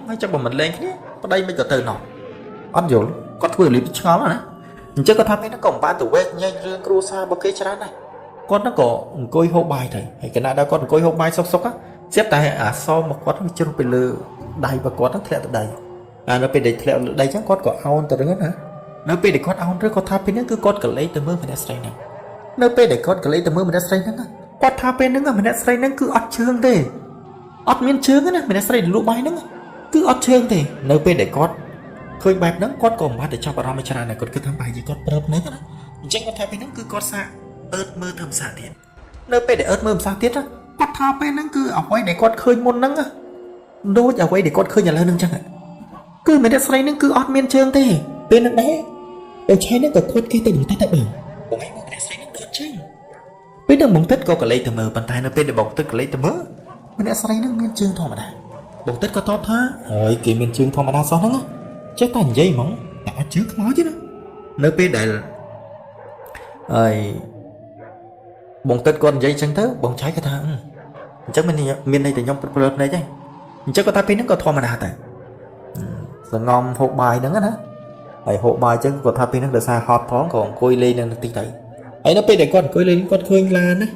Speaker 2: ់ហើយចាប់បើមិនលែងគ្នាប្តីមិនក៏ទៅណោះអត់យល់គាត់ធ្វើលីបឆ្ងល់ណាអញ្ចឹងគាត់ថាពេលហ្នឹងក៏មិនបានទៅវែកញែករឿងគ្រួសាររបស់គេច្រើនដែរគាត់ហ្នឹងក៏អង្គុយហូបបាយទៅហើយខណៈដែលគាត់អង្គុយហូបបាយសុកសុកស្រាប់តែអាសមរបស់គាត់វាជ្រុះទៅលើដៃរបស់គាត់ហ្នឹងធ្លាក់ទៅដីអានៅពេលដែលធ្លាក់លើដីអញ្ចឹងគាត់ក៏អោនទៅរឿងណានៅពេលដែលគាត់អោនឬគាត់ថាពេលហ្នឹងគឺគាត់កលេចទៅមើលម្នាក់ស្រីហ្នឹងនៅពេលដែលគាត់កលេចទៅមើលម្នាក់ស្រីហ្នឹងគាត់ថាពេលហ្នឹងម្នាក់ស្រីហ្នឹងគឺអត់ជើងទេអត់មានជើងទេណាម្នាក់ស្រីលក់បាយហ្នឹងគឺអត់ជើងទេនៅពេលដែលគាត់ឃើញបែបហ្នឹងគាត់ក៏មិនបានទៅចាប់អារម្មណ៍ច្រើនដែរគាត់គិតថាបែរជាគាត់ប្របហ្នឹងណាអញ្ចឹងគាត់ថាពេលហ្នឹងគឺគាត់សាកអើតមើលធ្វើម្សាទៀតនៅពេលដែលអើតមើលម្សាទៀតគាត់ថាពេលហ្នឹងគឺអ្វីដែលគាត់ឃើញមុនហ្នឹងដូចអ្វីដែលគាត់ឃើញឥឡូវហ្នឹងអញ្ចឹងគឺម្នាក់ស្រីហ្នឹងគឺអត់មានជើងទេពេលហ្នឹងដែរបងឆៃហ្នឹងក៏គាត់គេទៅទៅទៅបងបងឯងម្នាក់ស្រីហ្នឹងដូចជើងពេលហ្នឹងបងទឹកក៏កលេចទៅមើលប៉ុន្តែនៅពេលដែលបងទឹកកលេចទៅមើលម្នាក់ស្រីហ្នឹងមានជើងធម្មតាបងទឹកក៏តបថាហើយគេមានជើងធម្មតាសោះហ្នឹងចេះតែនិយាយហ្មងតែអត់ជឿខ្មោចទេណានៅពេលដែលហើយបងទឹកគាត់និយាយអញ្ចឹងទៅបងឆៃគាត់ថាអញ្ចឹងមានមានន័យតែខ្ញុំព្រើភ្នែកហ្នឹងអញ្ចឹងគាត់ថាពេលហ្នឹងក៏ធម្មតាដែរសងំហូបបាយហ្នឹងណាហើយហូបបាយអញ្ចឹងគាត់ថាពេលហ្នឹងដោយសារហត់ផងក៏អង្គុយលេងនៅនឹងតិចទៅហើយនៅពេលដែលគាត់អង្គុយលេងគាត់ឃើញឡានណា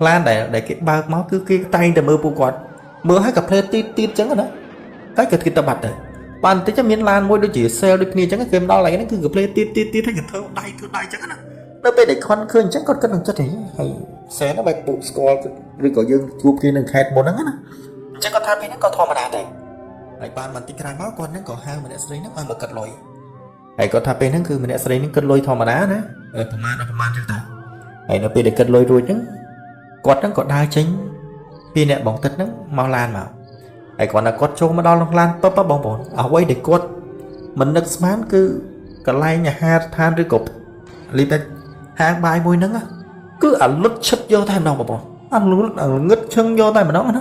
Speaker 2: ឡានដែលគេបើកមកគឺគេតែងតែមើលពួកគាត់មើលឲ្យកាផ្លេទីទៀតអញ្ចឹងណាតែក៏គេទៅបាត់ទៅបានបន្តិចមានឡានមួយដូចជា sale ដូចគ្នាអញ្ចឹងគេមកដល់កន្លែងហ្នឹងគឺកាផ្លេទីទៀតទៀតហើយគេធ្វើដៃធ្វើដៃអញ្ចឹងណានៅពេលដែលខន់ឃើញអញ្ចឹងគាត់គិតក្នុងចិត្តហីហើយ sale ហ្នឹងបែបពួកស្គាល់ឬក៏យើងជួបគេនៅខេត្តមុនហ្នឹងណាអញ្ចឹងគាត់ថាពេលហ្នឹងក៏ធម្មតាដែរហើយបានបន្តិចក្រោយមកគាត់ហ្នឹងក៏ហៅម្នាក់ស្រីហ្នឹងឲ្យមកកាត់លុយហើយគាត់ថាពេលហ្នឹងគឺម្នាក់ស្រីហ្នឹងគិតលុយធម្មតាណាប្រហែលដល់ប្រហែលចឹងតាហើយនៅពេលដែលគិតលុយរួចហ្នឹងគាត់ហ្នឹងក៏ដើរចេញពីអ្នកបងទឹកហ្នឹងមកឡានមកហើយគាត់ថាគាត់ចូលមកដល់ក្នុងឡានពឹបបងប្អូនអ្វីដែលគាត់មិននឹកស្មានគឺកន្លែងអាហារដ្ឋានឬក៏លីបហាងបាយមួយហ្នឹងគឺអាលុតឈិតយកតែម្ដងបងប្អូនអាលុតអាងឹតឈឹងយកតែម្ដងណ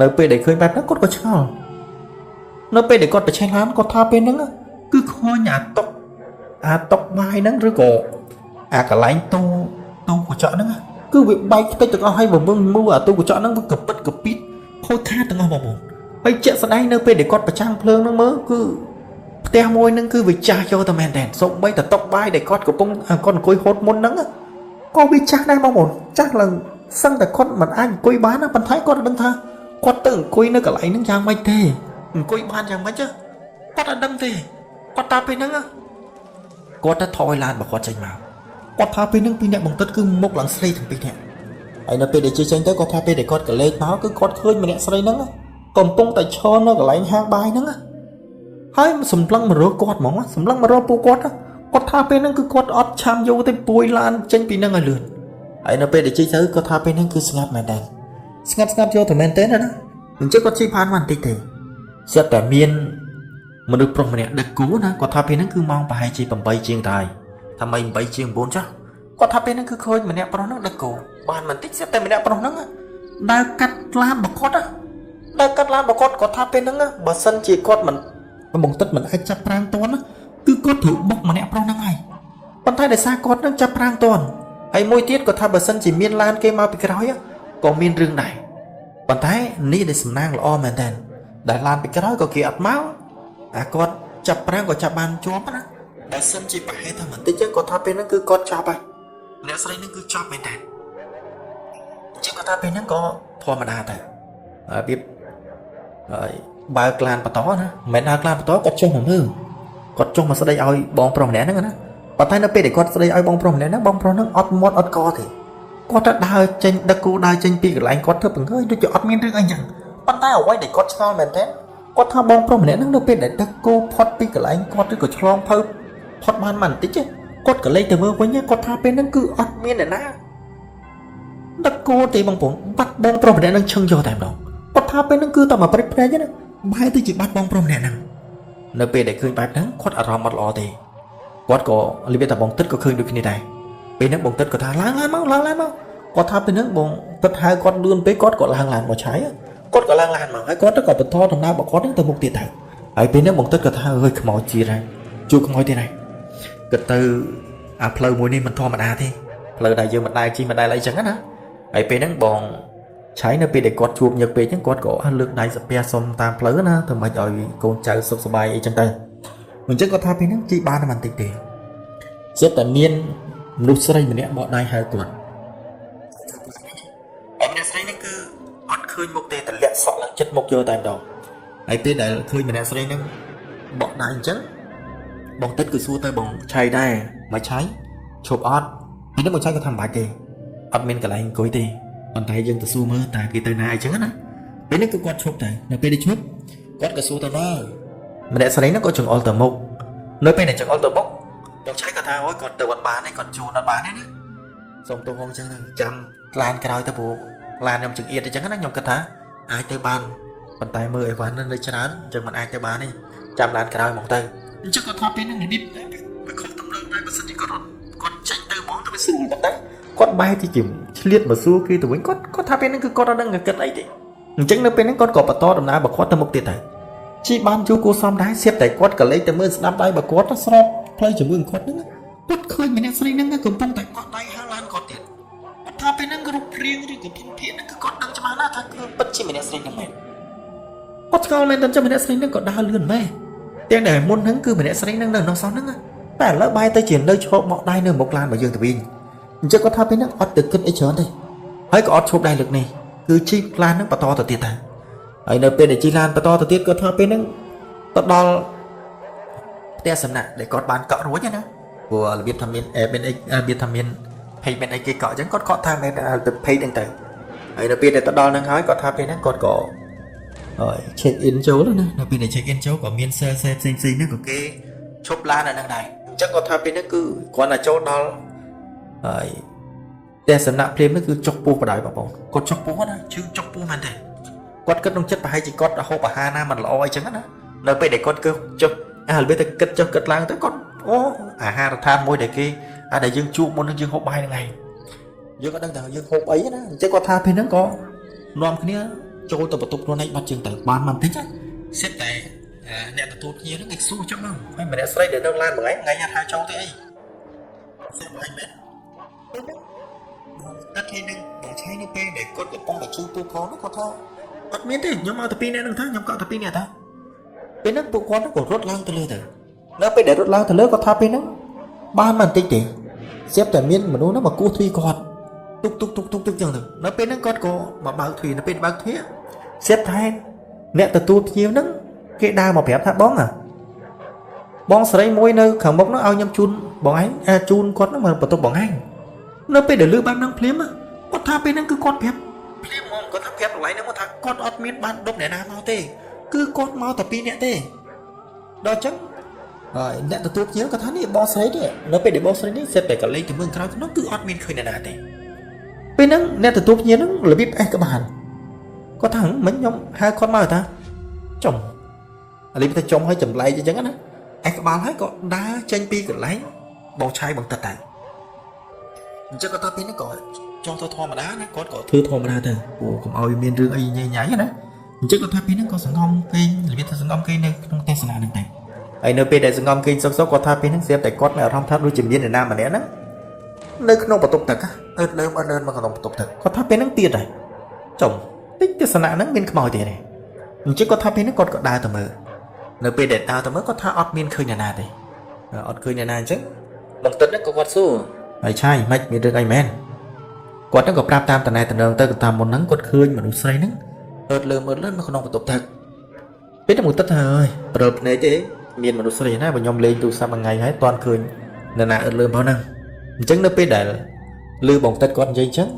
Speaker 2: ានៅពេលដែលឃើញបែបហ្នឹងគាត់ក៏ឆ្ងល់នៅពេលដែលគាត់ប្រឆេះឡានគាត់ថាពេលហ្នឹងគឺឃើញអាតុកបាយហ្នឹងឬក៏អាកន្លែងទូទូកញ្ចក់ហ្នឹងគឺវាបែកខ្ទេចទាំងអស់ហើយបើមឹងមូអាទូកញ្ចក់ហ្នឹងវាកពិតកពីតខូចខាតទាំងអស់បងប្អូនហើយជាក់ស្ដែងនៅពេលដែលគាត់ប្រចាំងភ្លើងហ្នឹងមើលគឺផ្ទះមួយហ្នឹងគឺវាចាស់យកតែមែនតើសូម្បីតែតុកបាយដែលគាត់កំពុងគាត់អង្គុយហូតមុនហ្នឹងក៏វាចាស់ដែរបងប្អូនចាស់ឡើងសឹងតែគាត់មិនអាចអង្គុយបានណាប៉ុន្តែគាត់ដឹងថាគាត់ទៅអង្គុយនៅកន្លែងហ្នឹងយ៉ាងម៉េចទេអង្គុយបានយ៉ាងម៉េចគាត់អត់ដឹងទេគាត់តាពេលហ្នឹងគាត់ទៅថយឡានរបស់គាត់ចេញមកគាត់ថាពេលហ្នឹងពីរអ្នកបង្តិតគឺមុខឡើងស្រីទាំងពីរនាក់ហើយនៅពេលដែលជិះចេញទៅគាត់ថាពេលដែលគាត់កលេចមកគឺគាត់ឃើញម្នាក់ស្រីហ្នឹងកំពុងតែឈរនៅកន្លែងហាងបាយហ្នឹងហើយសម្លឹងមករកគាត់ហ្មងសម្លឹងមករកពួកគាត់គាត់ថាពេលហ្នឹងគឺគាត់អត់ឆាំយូរទេពួយឡានចេញពីហ្នឹងឲ្យលឿនហើយនៅពេលដែលជិះទៅគាត់ថាពេលហ្នឹងគឺស្ងាត់មែនតើស្ងាត់ស្ងាត់យកតែមែនទេណាអញ្ចឹងគាត់ជិះផានមកបន្តិចទេស្រាប់តែមានមនុស្សប្រុសម្នាក់ដឹកគូណាគាត់ថាពេលហ្នឹងគឺម៉ោងប្រហែលជា8ជាងទៅហើយថាមិន8ជាង9ចាស់គាត់ថាពេលហ្នឹងគឺឃើញម្នាក់ប្រុសហ្នឹងដឹកគោបានបន្តិចស្រាប់តែម្នាក់ប្រុសហ្នឹងដើរកាត់ឡានរបស់គាត់ដើរកាត់ឡានរបស់គាត់គាត់ថាពេលហ្នឹងបើសិនជាគាត់មិនបងទឹកមិនអាចចាប់ប្រាងតន់គឺគាត់ត្រូវបុកម្នាក់ប្រុសហ្នឹងហើយប៉ុន្តែដោយសារគាត់នឹងចាប់ប្រាងតន់ហើយមួយទៀតគាត់ថាបើសិនជាមានឡានគេមកពីក្រោយក៏មានរឿងដែរប៉ុន្តែនេះដែលសំណាងល្អមែនតើដែលឡានពីក្រោយក៏គេអត់មកអាគាត់ចាប់ប្រាងក៏ចាប់បានជាប់ណាបើសិនជាប្រហែលថាបន្តិចគាត់ថាពេលហ្នឹងគឺគាត់ចាប់ហើយអ្នកស្រីហ្នឹងគឺចាប់មែនតើអញ្ចឹងគាត់ថាពេលហ្នឹងក៏ធម្មតាទៅរបៀបហើយបើកឡានបន្តណាមិនមែនដើរឡានបន្តគាត់ចុះមកមើលគាត់ចុះមកស្ដីឲ្យបងប្រុសម្នាក់ហ្នឹងណាប៉ុន្តែនៅពេលដែលគាត់ស្ដីឲ្យបងប្រុសម្នាក់ហ្នឹងបងប្រុសហ្នឹងអត់មាត់អត់កទេគាត់ទៅដើរចេញដឹកគូដើរចេញពីកន្លែងគាត់ធ្វើបង្ហើយដូចជាអត់មានរឿងអីចឹងប៉ុន្តែអ្វីដែលគាត់ឆ្ងល់មែនទែនគាត់ថាបងប្រុសម្នាក់ហ្នឹងនៅពេលដែលដឹកគោផុតពីកន្លែងគាត់ឬក៏ឆ្លងផៅផុតបានបន្តិចគាត់ក៏លេចទៅមើលវិញគាត់ថាពេលហ្នឹងគឺអត់មានអ្នកណាដឹកគោទេបងប្អូនបាត់បងប្រុសម្នាក់ហ្នឹងឈឹងយកតែម្ដងគាត់ថាពេលហ្នឹងគឺតែមកព្រិចភ្នែកណាបែរទៅជាបាត់បងប្រុសម្នាក់ហ្នឹងនៅពេលដែលឃើញបែបហ្នឹងគាត់អារម្មណ៍អត់ល្អទេគាត់ក៏លីបតែបងទឹកក៏ឃើញដូចគ្នាដែរពេលហ្នឹងបងទឹកក៏ថាឡើងឡើងមកឡើងឡើងមកគាត់ថាពេលហ្នឹងបងទឹកហៅគាត់លឿនពេកគាត់ក៏ឡើងឡានមកឆៃគាត់ក៏ឡើងឡានមកហើយគាត់ក៏បន្តដំណើររបស់គាត់ហ្នឹងទៅមុខទៀតទៅហើយពេលហ្នឹងបងទឹកក៏ថាអើយខ្មោចទៀតហើយជួបខ្មោចទៀតហើយគិតទៅអាផ្លូវមួយនេះមិនធម្មតាទេផ្លូវដែលយើងមិនដែលជិះមិនដែលអីចឹងណាហើយពេលហ្នឹងបងឆៃនៅពេលដែលគាត់ជួបញឹកពេកចឹងគាត់ក៏លើកដៃសាពះសុំតាមផ្លូវណាធ្វើម៉េចឲ្យកូនចៅសុខសប្បាយអីចឹងទៅអញ្ចឹងគាត់ថាពេលហ្នឹងជិះបានតែបន្តិចទេសិតតែមានមនុស្សស្រីម្នាក់បកដៃហៅគាត់ហើយម្នាក់ស្រីហ្នឹងគឺអត់ឃើញមុខទេតម្លាក់សក់ឡើងចិត្តមុខយកតែម្ដងហើយពេលដែលឃើញម្នាក់ស្រីហ្នឹងបកដៃអញ្ចឹងបងទឹកគឺសួរទៅបងឆៃដែរមកឆៃឈប់អត់ពេលហ្នឹងបងឆៃក៏ថាមិនបាច់ទេអត់មានកន្លែងអង្គុយទេប៉ុន្តែយើងទៅសួរមើលតើគេទៅណាអីចឹងណាពេលនេះគឺគាត់ឈប់ទៅនៅពេលដែលឈប់គាត់ក៏សួរទៅណាម្នាក់ស្រីហ្នឹងក៏ចង្អុលទៅមុខនៅពេលដែលចង្អុលទៅមុខបងឆៃក៏ថាអូយគាត់ទៅអត់បានទេគាត់ជួនអត់បានទេណាសូមទោសហងចឹងទៅចាំឡានក្រោយទៅព្រោះឡានខ្ញុំចង្អៀតអញ្ចឹងណាខ្ញុំគិតថាអាចទៅបានប៉ុន្តែមើលអីវ៉ាន់នៅច្រើនអញ្ចឹងមិនអាចទៅបានទេចាំឡានក្រោយហ្មងទៅអញ្ចឹងគាត់ថាពេលហ្នឹងរបៀបវាខុសតម្រូវដែរបើសិនជាគាត់រត់គាត់ចេញទៅហ្មងទៅវាស្រួលប៉ុន្តែគាត់បែរទៅជាឆ្លៀតមកសួរគេទៅវិញគាត់គាត់ថាពេលហ្នឹងគឺគាត់អត់ដឹងគិតអីទេអញ្ចឹងនៅពេលហ្នឹងគាត់ក៏បន្តដំណើររបស់គាត់ទៅមុខទៀតទៅជីបានជួគួសមដែរសៀបតែគាត់ក៏លេចទៅមើលស្ដាប់ដៃរបស់គាត់ស្របផ្លូវជាមួយគាត់ហ្នឹងគាត់ឃើញម្នាក់ស្រីហ្នឹងកំពុងតែកក់ដៃហៅឡានគាត់ទៀតគាត់ថាពេលហ្នឹងរូបរាងឬក៏ភូមិភាគហ្នឹងគឺគាត់ដឹងច្បាស់ណាស់ថាគឺពិតជាម្នាក់ស្រីហ្នឹងមែនគាត់ឆ្ងល់មែនតើម្នាក់ស្រីហ្នឹងក៏ដើរលឿនម៉េះទាំងដែលមុនហ្នឹងគឺម្នាក់ស្រីហ្នឹងនៅក្នុងសោះហ្នឹងតែឥឡូវបែរទៅជានៅឈរបកដៃនៅមុខឡានរបស់យើងទៅវិញអញ្ចឹងគាត់ថាពេលហ្នឹងអត់ទៅគិតអីច្រើនទេហ ហើយក៏អត់ឈប់ដែរលើកនេះគឺជិះឡានហ្នឹងបន្តទៅទៀតដែរហើយនៅពេលដែលជិះឡានបន្តទៅទៀតគាត់ថាពេលហ្នឹងទៅដល់ផ្ទះសំណាក់ដែលគាត់បានកក់រួចណាព្រោះរបៀបថាមាន app មានអីរបៀបថាមាន page មានអីគេកក់អញ្ចឹងគាត់កក់តាម app ទៅ page ហ្នឹងទៅហើយនៅពេលដែលទៅដល់ហ្នឹងហើយគាត់ថាពេលហ្នឹងគាត់ក៏ហើយ check in ចូលណានៅពេលដែល check in ចូលក៏មាន sale ផ្សេងផ្សេងហ្នឹងក៏គេឈប់ឡាននៅហ្នឹងដែរអញ្ចឹងគាត់ថាពេលហ្នឹងគឺគ្រាន់តែចូលដល់ហើយផ្ទះសំណាក់ភ្លាមហ្នឹងគឺចុកពោះបដ ாய் បងប្អូនគាត់ចុកពោះណាជឿចុកពោះមែនទេគាត់គិតក្នុងចិត្តប្រហែលជាគាត់ហូបអាហារណាមិនល្អអីចឹងណានៅពេលដែលគាត់គឺចុះអារបៀបតែគិតចុះគិតឡើងទៅគាត់អូអាហារដ្ឋានមួយដែលគេអាដែលយើងជួបមុននឹងយើងហូបបាយហ្នឹងឯងយើងក៏ដឹងថាយើងហូបអីណាអញ្ចឹងគាត់ថាពេលហ្នឹងក៏នាំគ្នាចូលទៅបន្ទប់ខ្លួនឯងបាត់ជាងទៅបានមិនតិចសិតតែអ្នកទទួលភ្ញៀវហ្នឹងគេសួរចឹងមកហើយម្នាក់ស្រីដែលនៅឡានមួយថ្ងៃថ្ងៃថាចូលទៅអីសួរអីមែនពេលហ្នឹងតែគេនឹងបងឆៃនៅពេលដែលគាត់កំពុងតែឈឺពោះផងនោះគាត់ថាអត់មានទេខ្ញុំមកតែពីរនាក់ហ្នឹងថាខ្ញុំកក់តែពីរនាក់តាពេលហ្នឹងពួកគាត់ក៏រត់ឡើងទៅលើទៅនៅពេលដែលរត់ឡើងទៅលើគាត់ថាពេលហ្នឹងបានមិនបន្តិចទេស្រាប់តែមានមនុស្សហ្នឹងមកគោះទ្វារគាត់ទុកទុកទុកទុកទុកចឹងទៅនៅពេលហ្នឹងគាត់ក៏មកបើកទ្វារនៅពេលបើកទ្វារស្រាប់តែអ្នកទទួលភ្ញៀវហ្នឹងគេដើរមកប្រាប់ថាបងអាបងស្រីមួយនៅខាងមុខហ្នឹងឲ្យខ្ញុំជូនបងឯងជូនគាត់ហ្នឹងមកបន្ទប់បងឯងនៅពេលដែលលឺបែបហ្នឹងភ្លាមគាត់ថាពេលហ្នឹងគឺគាត់ប្រាប់ភ្លាមហ្មងគាត់ថាប្រាប់កន្លែងហ្នឹងមកថាគាត់អត់មានបានដប់អ្នកណាមកទេគឺគាត់មកតែពីរនាក់ទេដល់អញ្ចឹងហើយអ្នកទទួលភ្ញៀវគាត់ថានេះបងស្រីទេនៅពេលដែលបងស្រីនេះសិតតែកលេចទៅមើលក្រោយក្នុងគឺអត់មានឃើញអ្នកណាទេពេលហ្នឹងអ្នកទទួលភ្ញៀវហ្នឹងរបៀបអេះក្បាលគាត់ថាមិញខ្ញុំហៅគាត់មកថាចំរបៀបថាចំឲ្យចម្លែកអញ្ចឹងណាអេះក្បាលហើយក៏ដើរចេញពីកន្លែងបងឆាយបងទឹកទៅអញ្ចឹងគាត់ថាពេលហ្នឹងក៏ចង់ទៅធម្មតាណាគាត់ក៏ធ្វើធម្មតាទៅព្រោះកុំឲ្យមានរឿងអីញ៉ៃញ៉ៃណាអញ្ចឹងគាត់ថាពេលហ្នឹងក៏សង្ងំគេងរបៀបថាសង្ងំគេងនៅក្នុងទេសនាហ្នឹងដែរហើយនៅពេលដែលសង្ងំគេងសុកសុកគាត់ថាពេលហ្នឹងស្រាប់តែគាត់មានអារម្មណ៍ថាដូចជាមានអ្នកណាម្នាក់ហ្នឹងនៅក្នុងបន្ទប់ទឹកអើតលើមអើតលើមកក្នុងបន្ទប់ទឹកគាត់ថាពេលហ្នឹងទៀតហើយចំតិចទេសនាហ្នឹងមានខ្មោចទៀតទេអញ្ចឹងគាត់ថាពេលហ្នឹងគាត់ក៏ដើរទៅមើលនៅពេលដែលដើរទៅមើលគាត់ថាអត់មានឃើញអ្នកណាទេអត់ឃើញអ្នកណាអញ្ចឹងបងទឹកហ្នឹងក៏គាត់សួរហើយឆាយមិនមានរឿងអីមែនគាត់ហ្នឹងក៏ប្រាប់តាមតំណែតំណងទៅតាមមុនហ្នឹងគាត់ឃើញមនុស្សស្រីហ្នឹងអើតលើមអើតលើមកក្នុងបន្ទប់ទឹកពេលទៅមកទឹកថាអើយព្រើលភ្នែកទេមានមនុស្សស្រីណាបើខ្ញុំលេងទូរស័ព្ទមួយថ្ងៃហើយតន់ឃើញនរណាអើតលើមផងហ្នឹងអញ្ចឹងនៅពេលដែលលឺបងទឹកគាត់និយាយអញ្ចឹង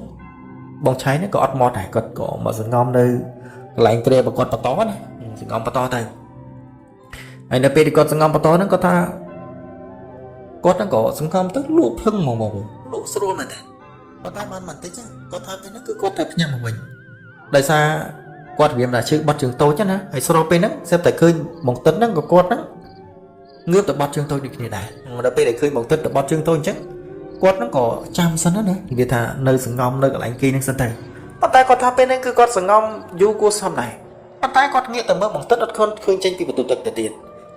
Speaker 2: បងឆៃហ្នឹងក៏អត់មកដែរគាត់ក៏មកសង្ងំនៅកន្លែងគ្រែរបស់គាត់បន្តណាសង្ងំបន្តទៅហើយនៅពេលដែលគាត់សង្ងំបន្តហ្នឹងគាត់ថាគាត់ហ្នឹងក៏សង្ងំទៅលក់ភ្លឹងហ្មងបងលក់ស្រួលមែនទេគាត់ថាបានបន្តិចគាត់ថាពេលហ្នឹងគឺគាត់តែភ្ញាក់មកវិញដោយសារគាត់រៀមថាឈឺបត់ជើងតូចណាហើយស្របពេលហ្នឹងស្រាប់តែឃើញបងទឹកហ្នឹងក៏គាត់ហ្នឹងងើបទៅបត់ជើងតូចដូចគ្នាដែរដល់ពេលដែលឃើញបងទឹកទៅបត់ជើងតូចអញ្ចឹងគាត់ហ្នឹងក៏ចាំសិនណានិយាយថានៅសង្ងំនៅកន្លែងគេហ្នឹងសិនទៅប៉ុន្តែគាត់ថាពេលហ្នឹងគឺគាត់សង្ងំយូរគួរសមដែរប៉ុន្តែគាត់ងាកទៅមើលបងទឹកអត់ឃើញឃើញចេញពីបន្ទប់ទឹកទៅទៀត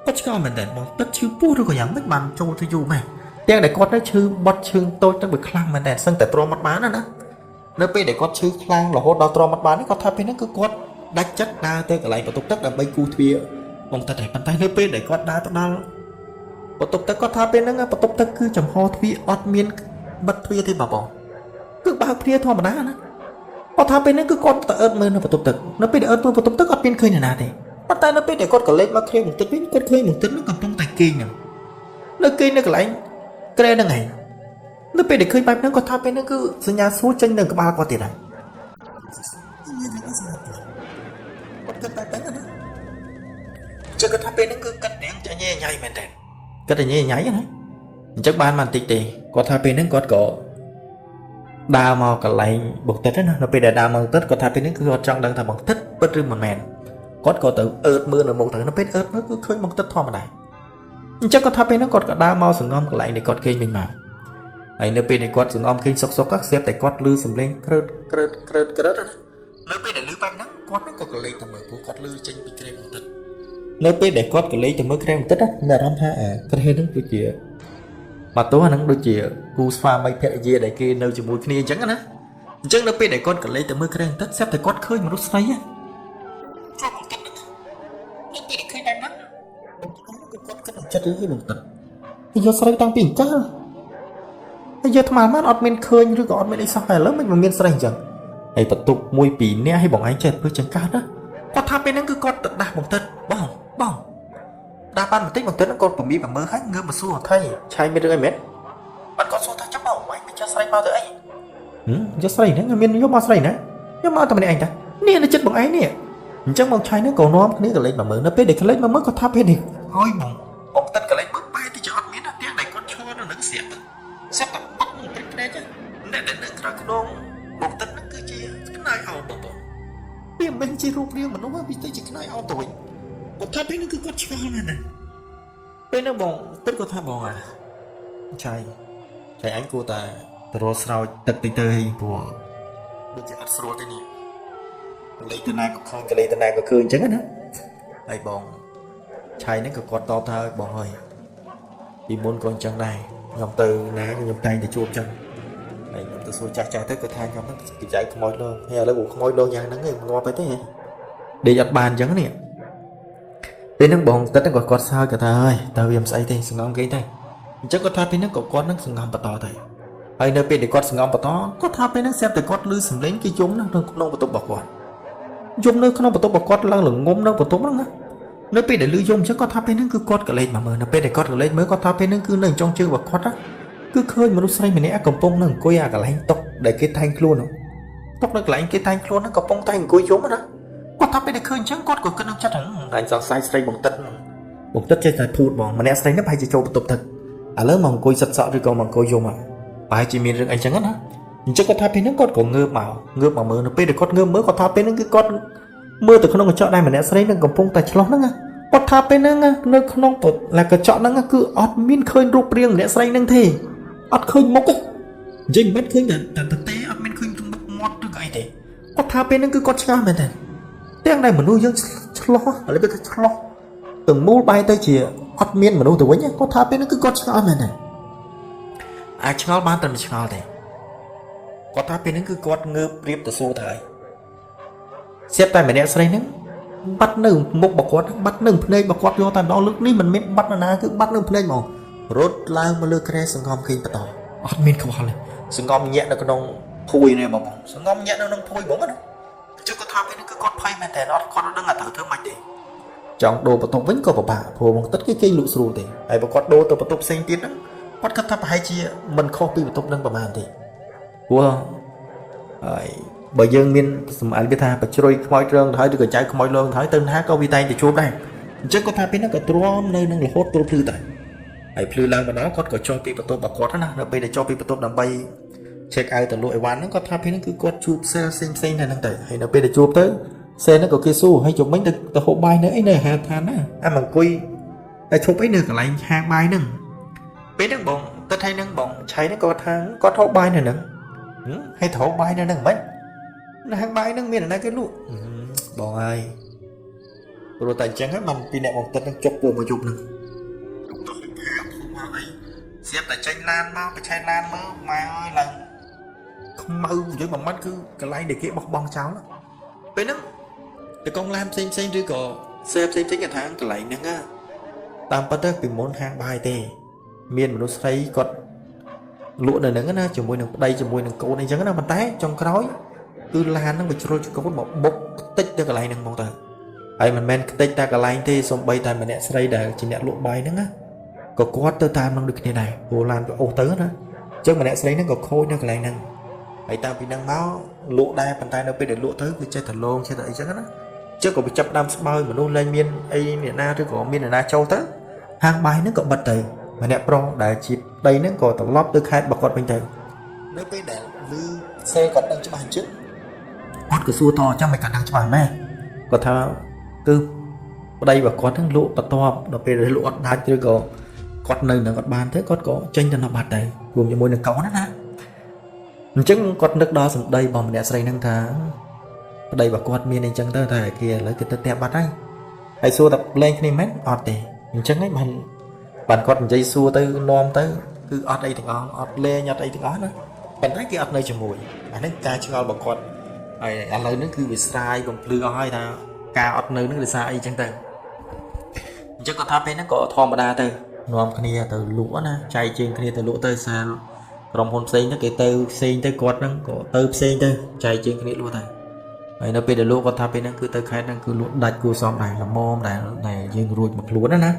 Speaker 2: គាត់ឆ្ងល់មែនតើបងទឹកឈឺពោះឬក៏យ៉ាងម៉េចបានចូលទៅយូរម៉េចទាំងដែលគាត់នៅឈឺបត់ជើងតូចទៅវាខ្លាំងមែនតើសឹងតែទ្រាំអត់បានណាណានៅពេលដែលគាត់ឈឺខ្លាំងរហូតដល់ទ្រាំអត់បាននេះគាត់ថាពេលហ្នឹងគឺគាត់ដាច់ចិត្តដើរទៅកន្លែងបន្ទប់ទឹកដើម្បីគូសទ្វារបងទឹកដែរប៉ុន្តែនៅពេលដែលគាត់ដើរទៅដល់បន្ទប់ទឹកគាត់ថាពេលហ្នឹងបន្ទប់ទឹកគឺចំហទ្វារអត់មានបិទទ្វារទេបងបងគឺបើកទ្វារធម្មតាណាគាត់ថាពេលហ្នឹងគឺគាត់ទៅអើតមើលនៅបន្ទប់ទឹកនៅពេលដែលអើតមើលបន្ទប់ទឹកអត់មានឃើញនរណាទេប៉ុន្តែនៅពេលដែលគាត់ក៏លេចមកឃើញបន្ទប់វិញគាត់ឃើញបន្ទប់ហ្នឹងកំពុងតែគេងហ្នឹងនៅគេងនៅកន្លែងគ្រែហ្នឹងឯងនៅពេលដែលឃើញបែបហ្នឹងគាត់ថាពេលហ្នឹងគឺសញ្ញាសួរចេញនៅក្បាលគាត់ទៀតហើយគាត់គិតបែបហ្នឹងណាជឿគាត់ថាពេលហ្នឹងគឺគិតញ៉ៃញ៉ៃមែនតើគិតតែញ៉ៃញ៉ៃណាអញ្ចឹងបានមកបន្តិចទេគាត់ថាពេលហ្នឹងគាត់ក៏ដើរមកកន្លែងបុកទឹកណានៅពេលដែលដើរមកទឹកគាត់ថាពេលហ្នឹងគឺគាត់ចង់ដឹងថាបុកទឹកពិតឬមិនមែនគាត់ក៏ទៅអើតមើលនៅមុខទៅនៅពេលអើតមើលគឺឃើញបុកទឹកធម្មតាអញ្ចឹងគាត់ថាពេលហ្នឹងគាត់ក៏ដើរមកសង្ងំកន្លែងដែលគាត់គេងវិញមកហើយនៅពេលដែលគាត់សង្ងំគេងសុកសុកស្រាប់តែគាត់ឮសំឡេងក្រើតក្រើតក្រើតក្រើតណានៅពេលដែលឮបែបហ្នឹងគាត់ហ្នឹងក៏កលេចទៅមើលព្រោះគាត់ឮចេញពីគ្រែបន្តិចនៅពេលដែលគាត់កលេចទៅមើលគ្រែបន្តិចណាមានអារម្មណ៍ថាអាគ្រែហ្នឹងដូចជាបាទទោះអាហ្នឹងដូចជាគូស្វាមីភរិយាដែលគេនៅជាមួយគ្នាអញ្ចឹងណាអញ្ចឹងនៅពេលដែលគាត់កលេចទៅមើលគ្រែបន្តិចស្រាប់តែគាត់ឃើញមនុស្សស្រីជាប់បន្តិចនៅពេលដែលឃើញបែបហ្នឹងគឺគាត់គិតចិត្តរឿងបន្តិចយកស្រីតាំងពីអង្កលហើយយកថ្មបានអត់មានឃើញឬក៏អត់មានអីសោះហើយឥឡូវមិនមានស្រីអញ្ចឹង ហើយបន្ទប់មួយពីរនាក់ឲ្យបងឯងចេះធ្វើចឹងកើតណាគាត់ថាពេលហ្នឹងគឺគាត់ទៅដាស់បងទឹកបងបងដាស់បានបន្តិចបងទឹកហ្នឹងគាត់ពមៀមកមើលហើយងើបមកសួរថៃឆៃមានរឿងអីមែនបានគាត់សួរថាចាំបងឯងមិនចេះស្រែកមកទៅអីហឹមយកស្រីហ្នឹងមានយកមកស្រីណាយកមកតែម្នាក់ឯងតានេះនៅចិត្តបងឯងនេះអញ្ចឹងបងឆៃហ្នឹងក៏នាំគ្នាកលេចមកមើលនៅពេលដែលកលេចមកមើលគាត់ថាពេលនេះហើយបងបងទឹកកលេចមើលបែរទៅជាអត់មានណាទាំងដែលគាត់ឈរនៅនឹងស្រាប់ស្រាប់តែបាត់នឹងព្រឹកភ្នែកអ្នកដែលនៅក្រៅខ្នងបងទឹកហ្នឹងគឺជាខ្នើយអោបងបងវាមិនមែនជារូបរាងមនុស្សវាទៅជាខ្នើយអោទៅវិញគាត់ថាពេលហ្នឹងគឺគាត់ឆ្ងល់ណាស់ណាពេលហ្នឹងបងទឹកគាត់ថាបងអាឆៃឆៃអញគួរតែទៅរកស្រោចទឹកតិចទៅហីព្រោះដូចជាអត់ស្រួលទេនេះកលេចទៅណាក៏ឃើញកលេចទៅណាក៏ឃើញអញ្ចឹងណាហើយបងឆៃហ្នឹងក៏គាត់តបថាបងអើយពីមុនក៏អញ្ចឹងដែរខ្ញុំទៅណាខ្ញុំតែងតែជួបអញ្ចឹងហើយខ្ញុំទៅសួរចាស់ចាស់ទៅគាត់ថាខ្ញុំហ្នឹងគេចៅខ្មោចលងហើយឥឡូវខ្មោចលងយ៉ាងហ្នឹងឯងងាប់ទៅទេដេកអត់បានអញ្ចឹងនេះពេលហ្នឹងបងទឹកហ្នឹងក៏គាត់សើចគាត់ថាអើយតើវាមិនស្អីទេសងំគេទេអញ្ចឹងគាត់ថាពេលហ្នឹងក៏គាត់នឹងសងំបន្តទៅហើយនៅពេលដែលគាត់សងំបន្តគាត់ថាពេលហ្នឹងស្រាប់តែគាត់ឮសំឡេងគេយំនៅក្នុងបន្ទប់របស់គាត់យំនៅក្នុងបន្ទប់របស់គាត់ឡើងល្ងំនៅបន្ទប់ហ្នឹងណានៅពេលដែលឮយំអញ្ចឹងគាត់ថាពេលហ្នឹងគឺគាត់ក៏លេចមកមើលនៅពេលដែលគាត់ក៏លេចមើលគាត់ថាពេលហ្នឹងគឺនៅចុងជើងរបស់គាត់ណាគឺឃើញមនុស្សស្រីម្នាក់កំពុងនឹងអង្គុយអាកន្លែងតុដែលគេតែងខ្លួនតុនៅកន្លែងគេតែងខ្លួនហ្នឹងកំពុងតែអង្គុយយំណាគាត់ថាពេលដែលឃើញអញ្ចឹងគាត់ក៏គិតក្នុងចិត្តហ្នឹងអញសង្ស័យស្រីបងទឹកបងទឹកចេះតែភូតបងម្នាក់ស្រីហ្នឹងប្រហែលជាចូលបន្ទប់ទឹកឥឡូវមកអង្គុយសិតសក់ឬក៏មកអង្គុយយំប្រហែលជាមានរឿងអីចឹងណាអញ្ចឹងគាត់ថាពេលហ្នឹងគាត់ក៏ងើបមកងើបមកមើលនៅពេលដែលគាត់ងើបមើលគាត់ថាពេលហ្នឹងគឺគាត់មើលទៅក្នុងកញ្ចក់ដែលម្នាក់ស្រីនឹងកំពុងតែឆ្លោះហ្នឹងគាត់ថាពេលហ្នឹងនៅក្នុងកញ្ចក់ហ្នឹងគឺអត់មានឃើញរូបរាងម្នាក់ស្រីហ្នឹងទេអត់ឃើញមុខទេនិយាយមិនឃើញតែតែទេអត់មានឃើញមុខមាត់ឬក៏អីទេគាត់ថាពេលហ្នឹងគឺគាត់ឆ្ងល់មែនទេទាំងដែលមនុស្សយើងឆ្លោះឥឡូវគេថាឆ្លោះទាំងមូលបែរទៅជាអត់មានមនុស្សទៅវិញគាត់ថាពេលហ្នឹងគឺគាត់ឆ្ងល់មែនទេអាចឆ្ងល់បានតែមិនឆ្ងល់ទេគាត់ថាពេលហ្នឹងគឺគាត់ងើបរៀបទៅសួរទៅហើយស្រាប់តែម្នាក់ស្រីហ្នឹងបាត់នៅមុខរបស់គាត់បាត់នៅភ្នែករបស់គាត់យកតែម្ដងលើកនេះមិនមានបាត់នរណាគឺបាត់នៅភ្នែកហ្មងរត់ឡើងមកលើគ្រែសង្ងំគេងបន្តអត់មានខ្វល់ទេសង្ងំញាក់នៅក្នុងភួយនេះបងសង្ងំញាក់នៅក្នុងភួយហ្មងណាចុះគាត់ថាពេលនេះគឺគាត់ភ័យមែនតើអត់គាត់ដឹងថាត្រូវធ្វើម៉េចទេចង់ដូរបន្ទប់វិញក៏ពិបាកព្រោះបងទឹកគេគេលក់ស្រួលទេហើយបើគាត់ដូរទៅបន្ទប់ផ្សេងទៀតហ្នឹងគាត់គិតថាប្រហែលជាមិនខុសពីបន្ទប់ហ្នឹងប្រហែលទេព្រោះហើយបើយើងមានសម្អាតវាថាបជ្រុយខ្មោចរងទៅហើយឬក៏ចៅខ្មោចលងទៅហើយទៅណាក៏វាតែងតែជួបដែរអញ្ចឹងគាត់ថាពេលហ្នឹងក៏ទ្រាំនៅនឹងរហូតទល់ភ្លឺទៅហើយភ្លឺឡើងម្ដងគាត់ក៏ចុះពីបន្ទប់របស់គាត់ណានៅពេលដែលចុះពីបន្ទប់ដើម្បី check out ទៅលក់អីវ៉ាន់ហ្នឹងគាត់ថាពេលហ្នឹងគឺគាត់ជួប sale ផ្សេងផ្សេងនៅហ្នឹងទៅហើយនៅពេលដែលជួបទៅ sale ហ្នឹងក៏គេសួរហើយជុំមិញទៅទៅហូបបាយនៅអីនៅអាហារដ្ឋានណាអាមកអង្គុយតែឈប់អីនៅកន្លែងហាងបាយហ្នឹងពេលហ្នឹងបងទៅថៃហ្នឹងបងឆៃហ្នឹងគាត់ថាគាត់ហូបបាយនៅហ្នឹងហើយទៅហូបបាយនៅហ្នឹងមិននៅហាងបាយហ្នឹងមានអ្នកណាគេលក់បងអើយព្រោះតែអញ្ចឹងហ្នឹងបានពីអ្នកបងទឹកហ្នឹងជុកពោះមកយប់ហ្នឹងទៅហូបហាហូបមកអីស្រាប់តែចេញឡានមកប្រឆេះឡានមើលម៉ែអើយឡើងខ្មៅយើងមួយម៉ាត់គឺកន្លែងដែលគេបោះបង់ចោលពេលហ្នឹងតកងឡានផ្សេងផ្សេងឬក៏សេផ្សេងផ្សេងគេថាកន្លែងហ្នឹងតាមពិតទៅពីមុនហាងបាយទេមានមនុស្សស្រីគាត់លក់នៅហ្នឹងណាជាមួយនឹងប្តីជាមួយនឹងកូនអីចឹងណាប៉ុន្តែចុងក្រោយគឺឡានហ្នឹងវាជ្រុលកូនមកបុកខ្ទេចទៅកន្លែងហ្នឹងហ្មងទៅហើយមិនមែនខ្ទេចតែកន្លែងទេសំបីតែម្នាក់ស្រីដែលជាអ្នកលក់បាយហ្នឹងណាក៏គាត់ទៅតាមនឹងដូចគ្នាដែរព្រោះឡានវាអូសទៅណាអញ្ចឹងម្នាក់ស្រីហ្នឹងក៏ខូចនៅកន្លែងហ្នឹងហើយតាមពីហ្នឹងមកលក់ដែរប៉ុន្តែនៅពេលដែលលក់ទៅគឺចេះតែលងចេះតែអីចឹងណាចឹងក៏វាចាប់ដើមស្បើយមនុស្សលែងមានអីអ្នកណាឬក៏មានអ្នកណាចូលទៅហាងបាយហ្នឹងក៏បិទទៅម្នាក់ប្រុសដែលជាប្តីហ្នឹងក៏ត្រឡប់ទៅខេត្តរបស់គាត់វិញទៅនៅពេលដែលឮសេគាត់ដឹងច្បាស់អញ្ចឹងគាត់ក៏សួរតចាំមិនគាត់ដឹងច្បាស់ម៉ែគាត់ថាគឺប្តីរបស់គាត់ហ្នឹងលក់បន្ទាប់ដល់ពេលលក់អត់ដាច់ឬក៏គាត់នៅនឹងគាត់បានទៅគាត់ក៏ចេញទៅនៅបាត់ទៅរួមជាមួយនឹងកូនណាណាអញ្ចឹងគាត់នឹកដល់សម្ដីរបស់ម្នាក់ស្រីហ្នឹងថាប្តីរបស់គាត់មានអីចឹងទៅតែគេឥឡូវគេទៅផ្ទះបាត់ហើយហើយសួរតែលែងគ្នាមែនអត់ទេអញ្ចឹងឯងបានបានគាត់និយាយសួរទៅនាំទៅគឺអត់អីទាំងអស់អត់លែងអត់អីទាំងអស់ណាប៉ុន្តែគេអត់នៅជាមួយអានេះការឆ្ងល់របស់គាត់ហើយឥឡូវនេះគឺវាស្រាយបំភ្លឺអស់ហើយថាការអត់នៅនឹងដោយសារអីចឹងទៅអញ្ចឹងគាត់ថាពេលហ្នឹងក៏ធម្មតាទៅនាំគ្នាទៅលក់ណាចែកជើងគ្នាទៅលក់ទៅសាល ក្រុមហ៊ុនផ្សេងទៅគេទៅផ្សេងទៅគាត់ហ្នឹងក៏ទៅផ្សេងទៅចែកជើងគ្នាលក់ទៅហើយនៅពេលដែលលក់គាត់ថាពេលហ្នឹងគឺទៅខេត្តហ្នឹងគឺលក់ដាច់គួរសមដែរល្មមដែលដែលយើងរួចមកខ្លួនណាណា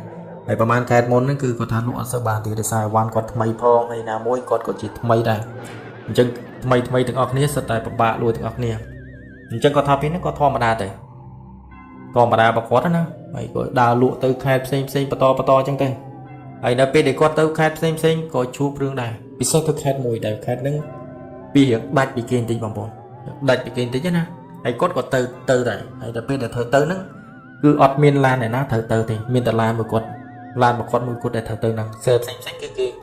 Speaker 2: ហើយប្រហែលខេត្តមុនហ្នឹងគឺគាត់ថាលក់អត់សូវបានទេដោយសារអីវ៉ាន់គាត់ថ្មីផងហើយណាមួយគាត់ក៏ជាថ្មីដែរអញ្ចឹងថ្មីថ្មីទាំងអស់គ្នាសិតតែពិបាកលក់ទាំងអស់គ្នាអញ្ចឹងគាត់ថាពេលហ្នឹងក៏ធម្មតាទៅធម្មតារបស់គាត់ណាហើយក៏ដើរលក់ទៅខេត្តផ្សេងផ្សេងបន្តបន្តអញ្ចឹងទៅហើយនៅពេលដែលគាត់ទៅខេត្តផ្សេងផ្សេងក៏ជួបរឿងដែរពិសេសទៅខេត្តមួយដែលខេត្តហ្នឹងពីរៀងដាច់ពីគេបន្តិចបងប្អូនដាច់ពីគេបន្តិចណាហើយគាត់ក៏ទៅទៅដែរហើយដល់ពេលដែលត្រូវទៅហ្នឹងគឺអត់មានឡានឯណាត្រូវទៅទេមានតែឡានមួយគាត់ឡានមួយគាត់មួយគាត់ដែលត្រូវទៅហ្នឹងសេផ្សេងផ្សេងគឺគេ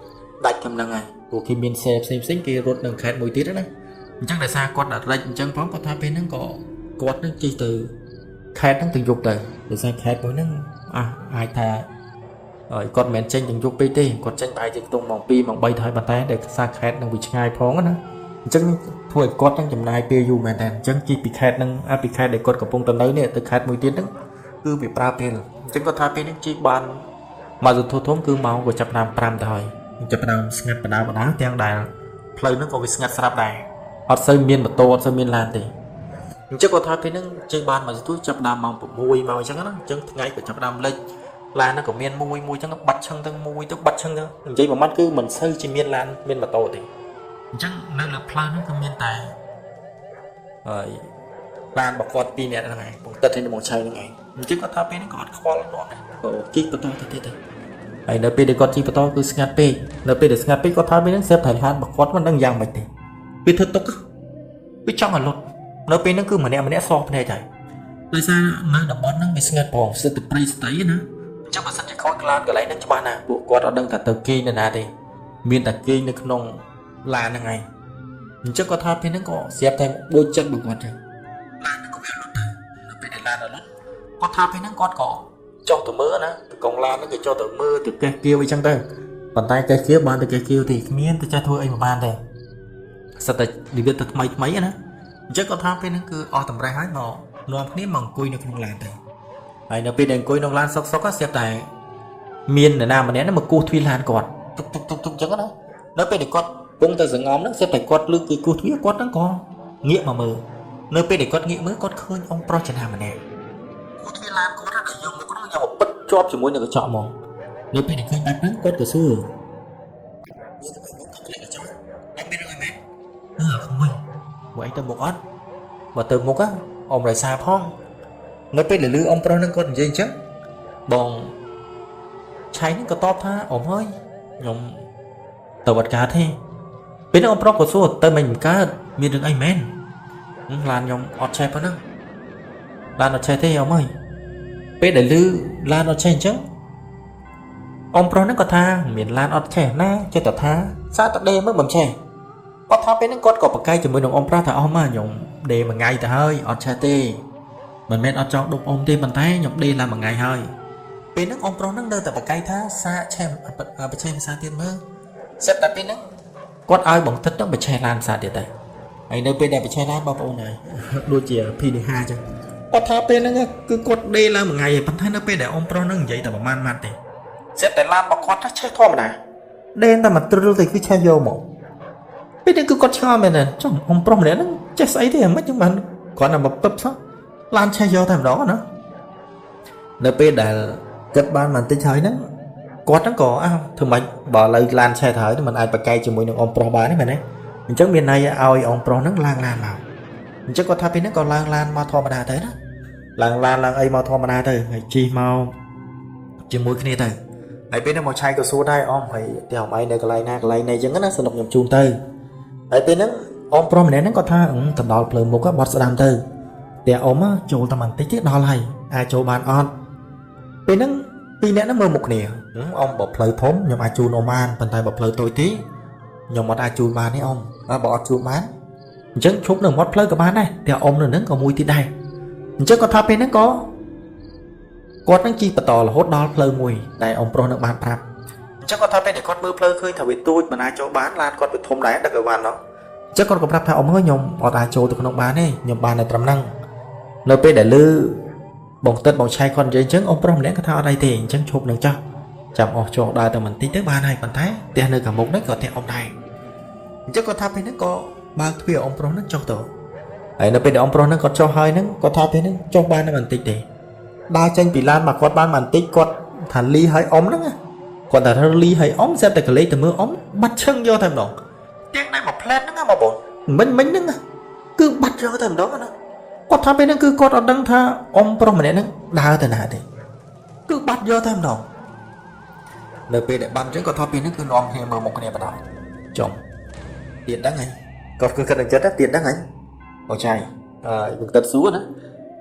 Speaker 2: ដាច់កំហ្នឹងហើយព្រោះគេមានសេផ្សេងផ្សេងគេរត់នឹងខេត្តមួយទៀតណាអញ្ចឹងដោយសារគាត់ដាក់រិចអញ្ចឹងផងគាត់ថាពេលហ្នឹងក៏គាត់នឹងជិះទៅខេត្តហ្នឹងទៅយប់ទៅដោយសារខេត្តមួយហ្នឹងអាអាចថាហើយគាត់មិនមែនចេញទាំងយប់ពេកទេគាត់ចេញប្រហែលជាខ្ទង់ម៉ោង2ម៉ោង3ទៅហើយប៉ុន្តែដែលខ្សែខេត្តនឹងវាឆ្ងាយផងណាអញ្ចឹងធ្វើឲ្យគាត់នឹងចំណាយពេលយូរមែនតើអញ្ចឹងជិះពីខេត្តនឹងអាពីខេត្តដែលគាត់កំពុងទៅនៅនេះទៅខេត្តមួយទៀតហ្នឹងគឺវាប្រើពេលអញ្ចឹងគាត់ថាពេលហ្នឹងជិះបានមកសន្ធុធំគឺម៉ោងក៏ចាប់ផ្ដើម5ទៅហើយចាប់ផ្ដើមស្ងាត់បដាបដាទាំងដែលផ្លូវហ្នឹងក៏វាស្ងាត់ស្រាប់ដែរអត់សូវមានម៉ូតូអត់សូវមានឡានទេអញ្ចឹងគាត់ថាពេលហ្នឹងជិះបានមកសន្ធុចាប់ផ្ដើមម៉ោង6មកអញ្ចឹងណាអញ្ចឹងថ្ងៃក៏ចាប់ផ្ដើមលិចឡានហ្នឹងក៏មានមួយមួយអញ្ចឹងបាត់ឆឹងទៅមួយទៅបាត់ឆឹងទៅនិយាយមួយម៉ាត់គឺមិនសូវជាមានឡានមានម៉ូតូទេអញ្ចឹងនៅលើផ្លូវហ្នឹងគឺមានតែហើយឡានរបស់គាត់ពីរនាក់ហ្នឹងឯងបងទឹកហើយនិងបងឆៃហ្នឹងឯងអញ្ចឹងគាត់ថាពេលហ្នឹងក៏អត់ខ្វល់គាត់ដែរក៏ជិះបន្តទៅទៀតទៅហើយនៅពេលដែលគាត់ជិះបន្តគឺស្ងាត់ពេកនៅពេលដែលស្ងាត់ពេកគាត់ថាពេលហ្នឹងស្រាប់តែឡានរបស់គាត់មិនដឹងយ៉ាងម៉េចទេវាធ្វើទុកវាចង់ឲ្យលត់នៅពេលហ្នឹងគឺម្នាក់ម្នាក់សភ្នែកហើយដោយសារនៅតំបន់ហ្នឹងវាស្ងាត់ផងសិតតែព្រៃស្តីណាអញ្ចឹងបើសិនជាខូចឡានកន្លែងហ្នឹងច្បាស់ណាស់ពួកគាត់អត់ដឹងថាទៅគេងនៅណាទេមានតែគេងនៅក្នុងឡានហ្នឹងឯងអញ្ចឹងគាត់ថាពេលហ្នឹងក៏ស្រាប់តែដូចចិត្តរបស់គាត់ចឹងឡានហ្នឹងក៏វាលត់ទៅនៅពេលដែលឡានលត់គាត់ថាពេលហ្នឹងគាត់ក៏ចុះទៅមើលណាទៅកងឡានហ្នឹងក៏ចុះទៅមើលទៅកេះគៀវអីចឹងទៅប៉ុន្តែកេះគៀវបានទៅកេះគៀវទេគ្មានទៅចេះធ្វើអីមកបានទេសិតតែនិយាយទៅថ្មីថ្មីណាអញ្ចឹងគាត់ថាពេលហ្នឹងគឺអស់តម្រេះហើយមកនាំគ្នាមកអង្គុយនៅក្នុងឡានទៅហើយនៅពេលដែលអង្គុយក្នុងឡានសុកសុកស្រាប់តែមាននរណាម្នាក់ហ្នឹងមកគោះទ្វារឡានគាត់ទុកទុកទុកទុកអញ្ចឹងណានៅពេលដែលគាត់ពងទៅសងំហ្នឹងស្រាប់តែគាត់លើកគេគោះទ្វារគាត់ហ្នឹងក៏ងាកមកមើលនៅពេលដែលគាត់ងាកមើលគាត់ឃើញអង្គប្រុសចំណាស់ម្នាក់គោះទ្វារឡានគាត់ហ្នឹងយកមកហ្នឹងយកមកពិតជាប់ជាមួយនឹងកញ្ចក់ហ្មងនៅពេលដែលឃើញបែបហ្នឹងគាត់ក៏សួរមានទៅមុខគាត់ធ្លាក់កញ្ចក់អត់មានរឿងអីមែនអឺក្មួយមកអីទៅមុខអត់បើទៅមុខអមរសាផងនៅពេលដែលលឺអមប្រុសហ្នឹងគាត់និយាយអញ្ចឹងបងឆៃហ្នឹងក៏តបថាអមហើយខ្ញុំទៅវត្តកើតទេពេលហ្នឹងអមប្រុសក៏សួរទៅមិនកើតមានរឿងអីមែនឡានខ្ញុំអត់ឆេះប៉ុណ្ណឹងឡានអត់ឆេះទេអមហើយពេលដែលលឺឡានអត់ឆេះអញ្ចឹងអមប្រុសហ្នឹងក៏ថាមានឡានអត់ឆេះណាចេះតែថាសាកតដេមើលមិនឆេះគាត់ថាពេលហ្នឹងគាត់ក៏ប្រកែកជាមួយនឹងអមប្រុសថាអស់មកខ្ញុំដេមួយថ្ងៃទៅហើយអត់ឆេះទេមិនមែនអត់ចង់ដប់អមទេប៉ុន្តែខ្ញុំដេឡើងមួយថ្ងៃហើយពេលហ្នឹងអមប្រុសហ្នឹងនៅតែប្រកែកថាសាកឆេះបច្ឆេះភាសាទៀតមើលសិតតែពេលហ្នឹងគាត់ឲ្យបងទឹកហ្នឹងបច្ឆេះឡានភាសាទៀតទៅហើយនៅពេលដែលបច្ឆេះឡានបងប្អូនហើយដូចជាភីនីហាអញ្ចឹងគាត់ថាពេលហ្នឹងគឺគាត់ដេឡើងមួយថ្ងៃហើយប៉ុន្តែនៅពេលដែលអមប្រុសហ្នឹងនិយាយតែប្រហែលម៉ាត់ទេសិតតែឡានរបស់គាត់ថាឆេះធម្មតាដេតែមួយទ្រុលទៅគឺឆេះយកមកពេលនេះគឺគាត់ឆ្ងល់មែនទេចុះអមប្រុសម្នាក់ហ្នឹងចេះស្អីទេមិនចឹងបានគ្រាន់តែមកពឹបសោះឡានឆេះយកតែម្ដងណានៅពេលដែលគិតបានបន្តិចហើយហ្នឹងគាត់ហ្នឹងក៏អើធ្វើម៉េចបើឥឡូវឡានឆេះទៅហើយมันអាចប្រកែកជាមួយនឹងអមប្រុសបានទេមែនទេអញ្ចឹងមានន័យឲ្យអមប្រុសហ្នឹងឡើងឡានមកអញ្ចឹងគាត់ថាពេលហ្នឹងក៏ឡើងឡានមកធម្មតាទៅណាឡើងឡានឡើងអីមកធម្មតាទៅហើយជិះមកជាមួយគ្នាទៅហើយពេលហ្នឹងមកឆៃក៏សួរដែរអមហើយផ្ទះអមឯងនៅកន្លែងណាកន្លែងណីអញ្ចឹងណាសនុកខ្ញុំជូនទៅហើយពេលហ្នឹងអមប្រុសម្នាក់ហ្នឹងគាត់ថាទៅដល់ផ្លូវមុខបត់ស្ដាំទៅផ្ទះអមចូលតែបន្តិចទេដល់ហើយអាចចូលបានអត់ពេលហ្នឹងពីរនាក់ហ្នឹងមើលមុខគ្នាអមបើផ្លូវធំខ្ញុំអាចជូនអមបានប៉ុន្តែបើផ្លូវតូចទេខ្ញុំអត់អាចជូនបានទេអមបើអត់ជូនបានអញ្ចឹងឈប់នៅមាត់ផ្លូវក៏បានដែរតែអមនៅហ្នឹងក៏មួយទៀតដែរអញ្ចឹងគាត់ថាពេលហ្នឹងក៏គាត់នឹងជិះបន្តរហូតដល់ផ្លូវមួយដែលអមប្រុសនឹងបានប្រាប់អញ្ចឹងគាត់ថាពេលដែលគាត់មើលផ្លូវឃើញថាវាទូចមិនអាចចូលបានឡានគាត់វាធំដែរដឹកឲ្យបានណោះអញ្ចឹងគាត់ក៏ប្រាប់ថាអមអើយខ្ញុំអត់អាចចូលទៅក្នុងបានទេខ្ញុំបានតែត្រឹមហ្នឹងនៅពេលដែលលឺបងទឹកបងឆៃគាត់និយាយអញ្ចឹងអមប្រុសម្នាក់គាត់ថាអត់អីទេអញ្ចឹងឈប់នឹងចោះចាំអស់ចោះដើរតែបន្តិចទៅបានហើយប៉ុន្តែផ្ទះនៅខាងមុខហ្នឹងក៏ផ្ទះអមដែរ អញ្ចឹងគាត់ថាពេលហ្នឹងក៏បើកទ្វារអ៊ំប្រុសហ្នឹងចុះទៅហើយនៅពេលដែលអ៊ំប្រុសហ្នឹងគាត់ចុះហើយហ្នឹងគាត់ថាពេលហ្នឹងចុះបានតែបន្តិចទេដើរចេញពីឡានមកគាត់បានបន្តិចគាត់ថាលីឲ្យអ៊ំហ្នឹងណាគាត់ថាលីឲ្យអ៊ំស្រាប់តែកលេចទៅមើលអ៊ំបាត់ឈឹងយកតែម្ដងទាំងតែមួយផ្លែតហ្នឹងណាបងប្អូនមិញមិញហ្នឹងណាគឺបាត់យកតែម្ដងណាគាត់ថាពេលហ្នឹងគឺគាត់អត់ដឹងថាអ៊ំប្រុសម្នាក់ហ្នឹងដើរទៅណាទេគឺបាត់យកតែម្ដងនៅពេលដែលបាត់អញ្ចឹងគាត់ថាពេលហ្នឹងគឺនាំគ្នាមើលមុខគ្នាបណ្ដោយចំទៀតហ្នឹងហើយគាត់គឺគិតតែចិត្តទៀតហ្នឹងហើយបងឆៃអើបងទឹកសួរណា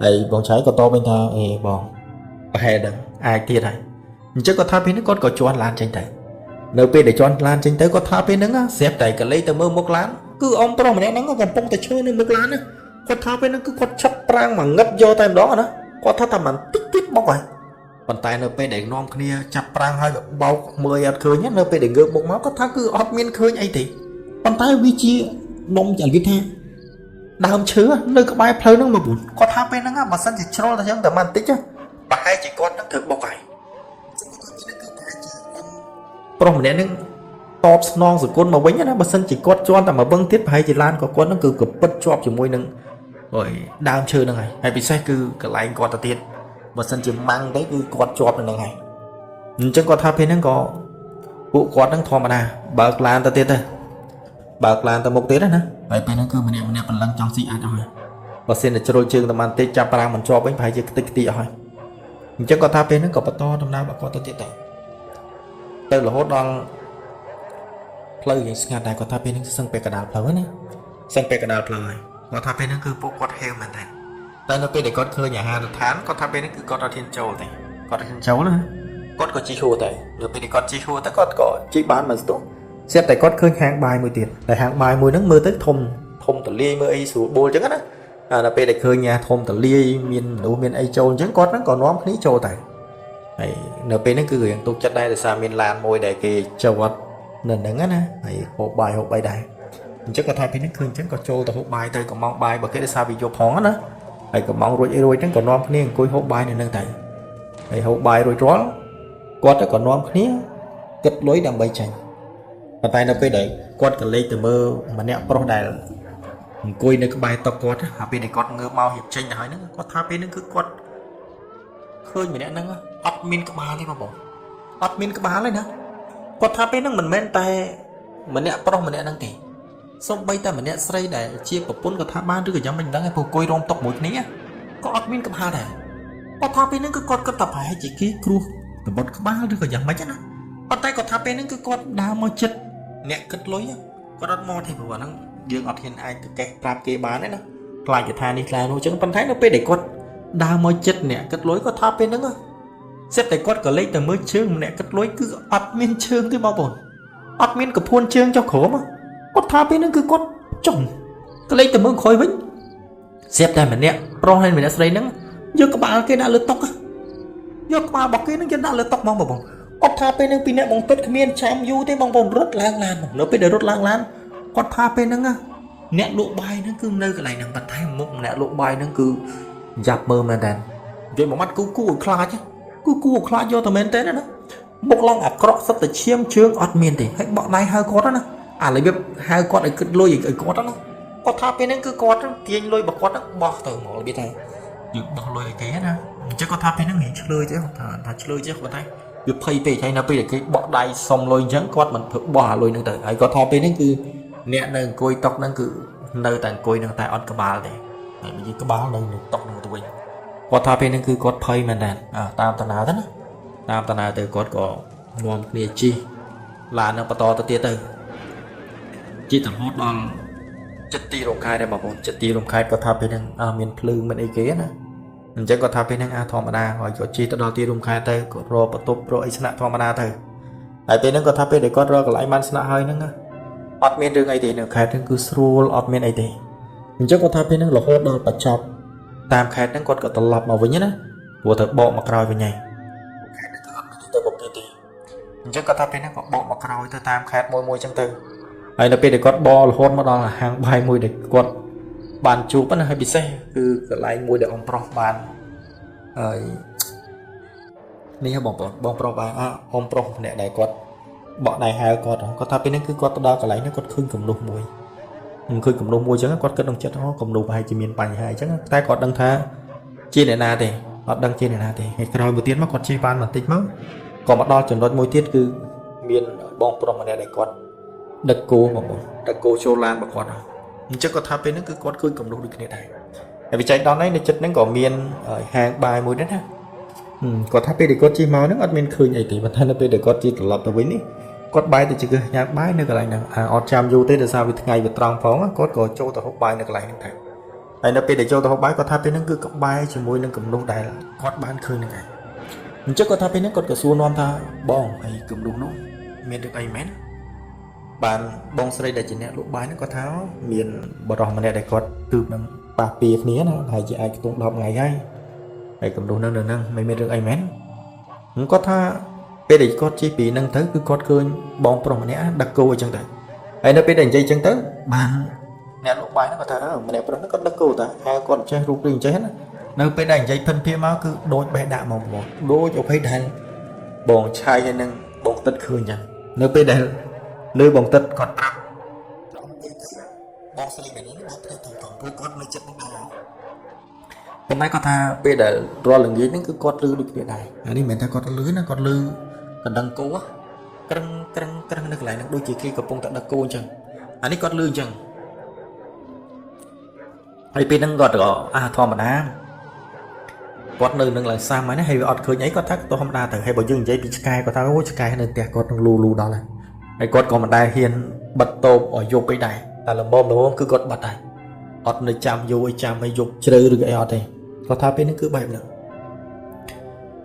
Speaker 2: ហើយបងឆៃក៏តបវិញថាអេបងប្រហែលដឹងអាចទៀតហើយអញ្ចឹងគាត់ថាពេលហ្នឹងគាត់ក៏ជន់ឡានចេញទៅនៅពេលដែលជន់ឡានចេញទៅគាត់ថាពេលហ្នឹងស្រាប់តែកលេចទៅមើលមុខឡានគឺអ៊ំប្រុសម្នាក់ហ្នឹងកំពុងតែឈរនៅមុខឡានណាគាត់ថាពេលហ្នឹងគឺគាត់ឆឹកប្រាំងមកងឹតយកតែម្ដងណាគាត់ថាតែមិនតិចទៀតបុកហើយប៉ុន្តែនៅពេលដែលនាំគ្នាចាប់ប្រាំងហើយបោកមើលអត់ឃើញនៅពេលដែលងើបមុខមកគាត់ថាគឺអត់មានឃើញអីទេប៉ុន្តែវាជានំចលិតថាដើមឈើនៅក្បែរផ្លូវហ្នឹងមកពូគាត់ថាពេលហ្នឹងបើសិនជាជ្រុលតែចឹងតែបន្តិចប្រហែលជាគាត់នឹងត្រូវបុកហើយប្រុសម្នាក់ហ្នឹងតបស្នងសគុណមកវិញណាបើសិនជាគាត់ជន់តែមកវឹងទៀតប្រហែលជាឡានក៏គាត់ហ្នឹងគឺកពិតជាប់ជាមួយនឹងអុយដើមឈើហ្នឹងហើយហើយពិសេសគឺកន្លែងគាត់ទៅទៀតបើសិនជាម៉ាំងទៅគឺគាត់ជាប់នៅហ្នឹងហើយអញ្ចឹងគាត់ថាពេលហ្នឹងក៏ពួកគាត់ហ្នឹងធម្មតាបើកឡានទៅទៀតទៅបើកឡានទៅមុខទៀតណាហើយពេលហ្នឹងគឺម្នាក់ម្នាក់ព្រលឹងចង់ស៊ីអាចអស់ហើយបើសិនតែជ្រុលជើងតែបានតិចចាប់ប្រាំងមិនជាប់វិញប្រហែលជាខ្ទេចខ្ទីអស់ហើយអញ្ចឹងគាត់ថាពេលហ្នឹងក៏បន្តដំណើររបស់គាត់ទៅទៀតទៅទៅរហូតដល់ផ្លូវយ៉ាងស្ងាត់ដែរគាត់ថាពេលហ្នឹងសឹងពេលកណ្ដាលផ្លូវណាសឹងពេលកណ្ដាលផ្លូវហើយគាត់ថាពេលហ្នឹងគឺពួកគាត់ហេវមែនតើតែនៅពេលដែលគាត់ឃើញអាហារដ្ឋានគាត់ថាពេលហ្នឹងគឺគាត់អត់ហ៊ានចូលទេគាត់អត់ហ៊ានចូលណាគាត់ក៏ជិះហួរទៅនៅពេលដែលគាត់ជិះហួរទៅគាត់ក៏ជិះបានមួយស្ទុះស្រាប់តែគាត់ឃើញហាងបាយមួយទៀតតែហាងបាយមួយហ្នឹងមើលទៅធំធំតលាយមើលអីស្រួលបួលអញ្ចឹងណាអាដល់ពេលដែលឃើញញ៉ាធំតលាយមានមនុស្សមានអីចូលអញ្ចឹងគាត់ហ្នឹងក៏នាំគ្នាចូលទៅហើយនៅពេលហ្នឹងគឺរៀងទុកចិត្តដែរដោយសារមានឡានមួយដែលគេចតនៅហ្នឹងណាហើយហូបបាយហូបអីដែរអញ្ចឹងគាត់ថាពេលហ្នឹងឃើញអញ្ចឹងក៏ចូលទៅហូបបាយទៅកំងបាយបើគេដោយសារវាយប់ផងណាហើយកំងរួចអីរួចហ្នឹងក៏នាំគ្នាអង្គុយហូបបាយនៅហ្នឹងទៅហើយហូបបាយរួចរាល់គាត់ក៏នាំគ្នាគិតលុយដើម្បីចេញប៉ុន្តែនៅពេលដែលគាត់ក៏លេចទៅមើលម្នាក់ប្រុសដែលអង្គុយនៅក្បែរតុគាត់ហើយពេលដែលគាត់ងើបមករៀបចេញទៅហើយហ្នឹងគាត់ថាពេលហ្នឹងគឺគាត់ឃើញម្នាក់ហ្នឹងអត់មានក្បាលទេបងប្អូនអត់មានក្បាលទេណាគាត់ថាពេលហ្នឹងមិនមែនតែម្នាក់ប្រុសម្នាក់ហ្នឹងទេសូម្បីតែម្នាក់ស្រីដែលជាប្រពន្ធក៏ថាបានឬក៏យ៉ាងមិនដឹងឯងព្រោះអង្គុយរោមតុមួយគ្នាក៏អត់មានក្បាលដែរគាត់ថាពេលហ្នឹងគឺគាត់គិតថាប្រហែលជាគេគ្រោះតបុតក្បាលឬក៏យ៉ាងម៉េចណាប៉ុន្តែគាត់ថាពេលហ្នឹងគឺគាត់ដើរមកចិត្តអ្នកគិតលុយគាត់អត់មកទេព្រោះអាហ្នឹងយើងអត់ហ៊ានអាចទៅកេះប្រាប់គេបានទេណាខ្លាចគេថានេះខ្លាចនោះអញ្ចឹងប៉ុន្តែនៅពេលដែលគាត់ដើរមកចិត្តអ្នកគិតលុយគាត់ថាពេលហ្នឹងសិតតែគាត់ក៏លេចទៅមើលជើងម្នាក់គិតលុយគឺអត់មានជើងទេបងប្អូនអត់មានកពួនជើងចុះក្រោមគាត់ថាពេលហ្នឹងគឺគាត់ចុំក៏លេចទៅមើលក្រោយវិញស្រាប់តែម្នាក់ប្រុសហើយម្នាក់ស្រីហ្នឹងយកក្បាលគេដាក់លើតុយកក្បាលរបស់គេហ្នឹងយកដាក់លើតុហ្មងបងប្អូនគាត់ថាពេលហ្នឹងពីអ្នកបងពិតគ្មានចាំយូរទេបងប្អូនរត់ឡើងឡានមកនៅពេលដែលរត់ឡើងឡានគាត់ថាពេលហ្នឹងអ្នកលក់បាយហ្នឹងគឺនៅកន្លែងហ្នឹងប៉ុន្តែមុខអ្នកលក់បាយហ្នឹងគឺយ៉ាប់មើលមែនតើនិយាយមួយម៉ាត់គូគូឲ្យខ្លាចគូគូឲ្យខ្លាចយកតែមែនតើណាមុខឡើងអាក្រក់សិតតែឈាមជើងអត់មានទេហើយបក់ដៃហៅគាត់ណាអារបៀបហៅគាត់ឲ្យគិតលុយឲ្យគាត់ណាគាត់ថាពេលហ្នឹងគឺគាត់ទាញលុយរបស់គាត់ហ្នឹងបោះទៅហ្មងរបៀបថាយើងបោះលុយឲ្យគេណាអញ្ចឹងគាត់ថាពេលហ្នឹងរៀងឆ្លើយទេគាត់ថាឆ្លើយទេគាត់ថាវាភ័យពេកហើយនៅពេលដែលគេបក់ដៃសុំលុយអញ្ចឹងគាត់មិនធ្វើបោះអាលុយហ្នឹងទៅហើយគាត់ថាពេលហ្នឹងគឺអ្នកនៅអង្គុយតុហ្នឹងគឺនៅតែអង្គុយហ្នឹងតែអត់ក្បាលទេហើយនិយាយក្បាលនៅនៅតុហ្នឹងទៅវិញគាត់ថាពេលហ្នឹងគឺគាត់ភ័យមែនតើតាមដំណើរទៅណាតាមដំណើរទៅគាត់ក៏នាំគ្នាជិះឡាននឹងបន្តទៅទៀតទៅជិះទៅរហូតដល់ចិត្តទីរោងខេត្តដែរបងប្អូនចិត្តទីរោងខេត្តគាត់ថាពេលហ្នឹងមានភ្លើងមានអីគេណាអញ្ចឹងគាត់ថាពេលហ្នឹងអាធម្មតាហើយគាត់ជិះទៅដល់ទីរួមខេត្តទៅគាត់រកបន្ទប់រកអីស្នាក់ធម្មតាទៅហើយពេលហ្នឹងគាត់ថាពេលដែលគាត់រកកន្លែងបានស្នាក់ហើយហ្នឹងអត់មានរឿងអីទេនៅខេត្តហ្នឹងគឺស្រួលអត់មានអីទេអញ្ចឹងគាត់ថាពេលហ្នឹងរហូតដល់បញ្ចប់តាមខេត្តហ្នឹងគាត់ក៏ត្រឡប់មកវិញណាព្រោះទៅបកមកក្រោយវិញហើយខេត្តហ្នឹងគឺអត់មានទៅមុខទៀតទេអញ្ចឹងគាត់ថាពេលហ្នឹងក៏បកមកក្រោយទៅតាមខេត្តមួយមួយអញ្ចឹងទៅហើយនៅពេលដែលគាត់បករហូតមកដល់ហាងបាយមួយដែលគាត់បានជួបណាហើយពិសេសគឺកន្លែងមួយដែលអ៊ំប្រុសបានហើយនេះបងប្អូនបងប្រុសបានអ៊ំប្រុសម្នាក់ដែលគាត់ បក់ដៃហៅគាត់គាត់ថាពេលហ្នឹងគឺគាត់ទៅដល់កន្លែងហ្នឹងគាត់ឃើញគំនូសមួយឃើញគំនូសមួយអញ្ចឹងគាត់គិតក្នុងចិត្តអូគំនូសប្រហែលជាមានបញ្ហាអញ្ចឹងតែគាត់ដឹងថាជាអ្នកណាទេអត់ដឹងជាអ្នកណាទេហើយក្រោយមួយទៀតមកគាត់ជិះបានបន្តិចមកក៏មកដល់ចំណុចមួយទៀតគឺមានបងប្រុសម្នាក់ដែលគាត់ដឹកគោបងប្អូនដឹកគោចូលឡានរបស់គាត់អញ្ចឹងគាត់ថាពេលហ្នឹងគឺគាត់ឃើញគំនូសដូចគ្នាដែរហើយវិច័យដល់នេះនៅចិត្តហ្នឹងក៏មានហាងបាយមួយដែរណាគាត់ថាពេលដែលគាត់ជិះមកហ្នឹងអត់មានឃើញអីទេប៉ុន្តែនៅពេលដែលគាត់ជិះត្រឡប់ទៅវិញនេះគាត់បាយទៅជាគឺញ៉ាំបាយនៅកន្លែងហ្នឹងអត់ចាំយូរទេដោយសារវាថ្ងៃវាត្រង់ផងគាត់ក៏ចូលទៅហូបបាយនៅកន្លែងហ្នឹងដែរហើយនៅពេលដែលចូលទៅហូបបាយគាត់ថាពេលហ្នឹងគឺក្បែរជាមួយនឹងគំនូសដែលគាត់បានឃើញហ្នឹងឯងអញ្ចឹងគាត់ថាពេលហ្នឹងគាត់ក៏សួរនាំថាបងហើយគំនូសនោះមានរឿងអីមែនបានបងស្រីដែលជាអ្នកលក់បាយហ្នឹងគាត់ថាមានបរិសម្នាក់ដែលគាត់ទើបនឹងប៉ះពៀគ្នាណាហើយជាអាចខ្ទង់10ថ្ងៃហើយហើយគំនូសហ្នឹងនៅហ្នឹងមិនមានរឿងអីមែនគាត់ថាពេលដែលគាត់ជិះពីហ្នឹងទៅគឺគាត់ឃើញបងប្រុសម្នាក់ដឹកគោអញ្ចឹងទៅហើយនៅពេលដែលនិយាយអញ្ចឹងទៅបានអ្នកលក់បាយហ្នឹងគាត់ថាម្នាក់ប្រុសហ្នឹងគាត់ដឹកគោតាហៅគាត់ចេះរូបរាងចេះណានៅពេលដែលនិយាយភិនភាមកគឺដូចបេះដាក់មកបងដូចអូខេដែលបងឆាយហើយនឹងបងទឹកឃើញអញ្ចឹងនៅពេលដែលលើបងទឹកគាត់ប្រាប់បងស្រីមែននេះបងផ្ទះធំធំព្រោះគាត់នៅចិត្តនឹងដែរប៉ុន្តែគាត់ថាពេលដែលរាល់ល្ងាចហ្នឹងគឺគាត់លឺដូចគ្នាដែរអានេះមិនមែនថាគាត់លឺណាគាត់លឺកណ្ដឹងគោក្រឹងក្រឹងក្រឹងនៅកន្លែងហ្នឹងដូចជាគេកំពុងតែដឹកគោអញ្ចឹងអានេះគាត់លឺអញ្ចឹងហើយពេលហ្នឹងគាត់ក៏អាធម្មតាគាត់នៅនឹងឡើងសាំហើយណាហើយវាអត់ឃើញអីគាត់ថាធម្មតាទៅហើយបើយើងនិយាយពីឆ្កែគាត់ថាអូឆ្កែនៅផ្ទះគាត់នឹងលូលូដល់ហើយហើយគាត់ក៏មិនដែលហ៊ានបិទតូបឲ្យយប់អីដែរតែលំមលំគឺគាត់បិទដែរអត់នៅចាំយូរអីចាំឲ្យយប់ជ្រៅឬអីអត់ទេគាត់ថាពេលហ្នឹងគឺបែបហ្នឹង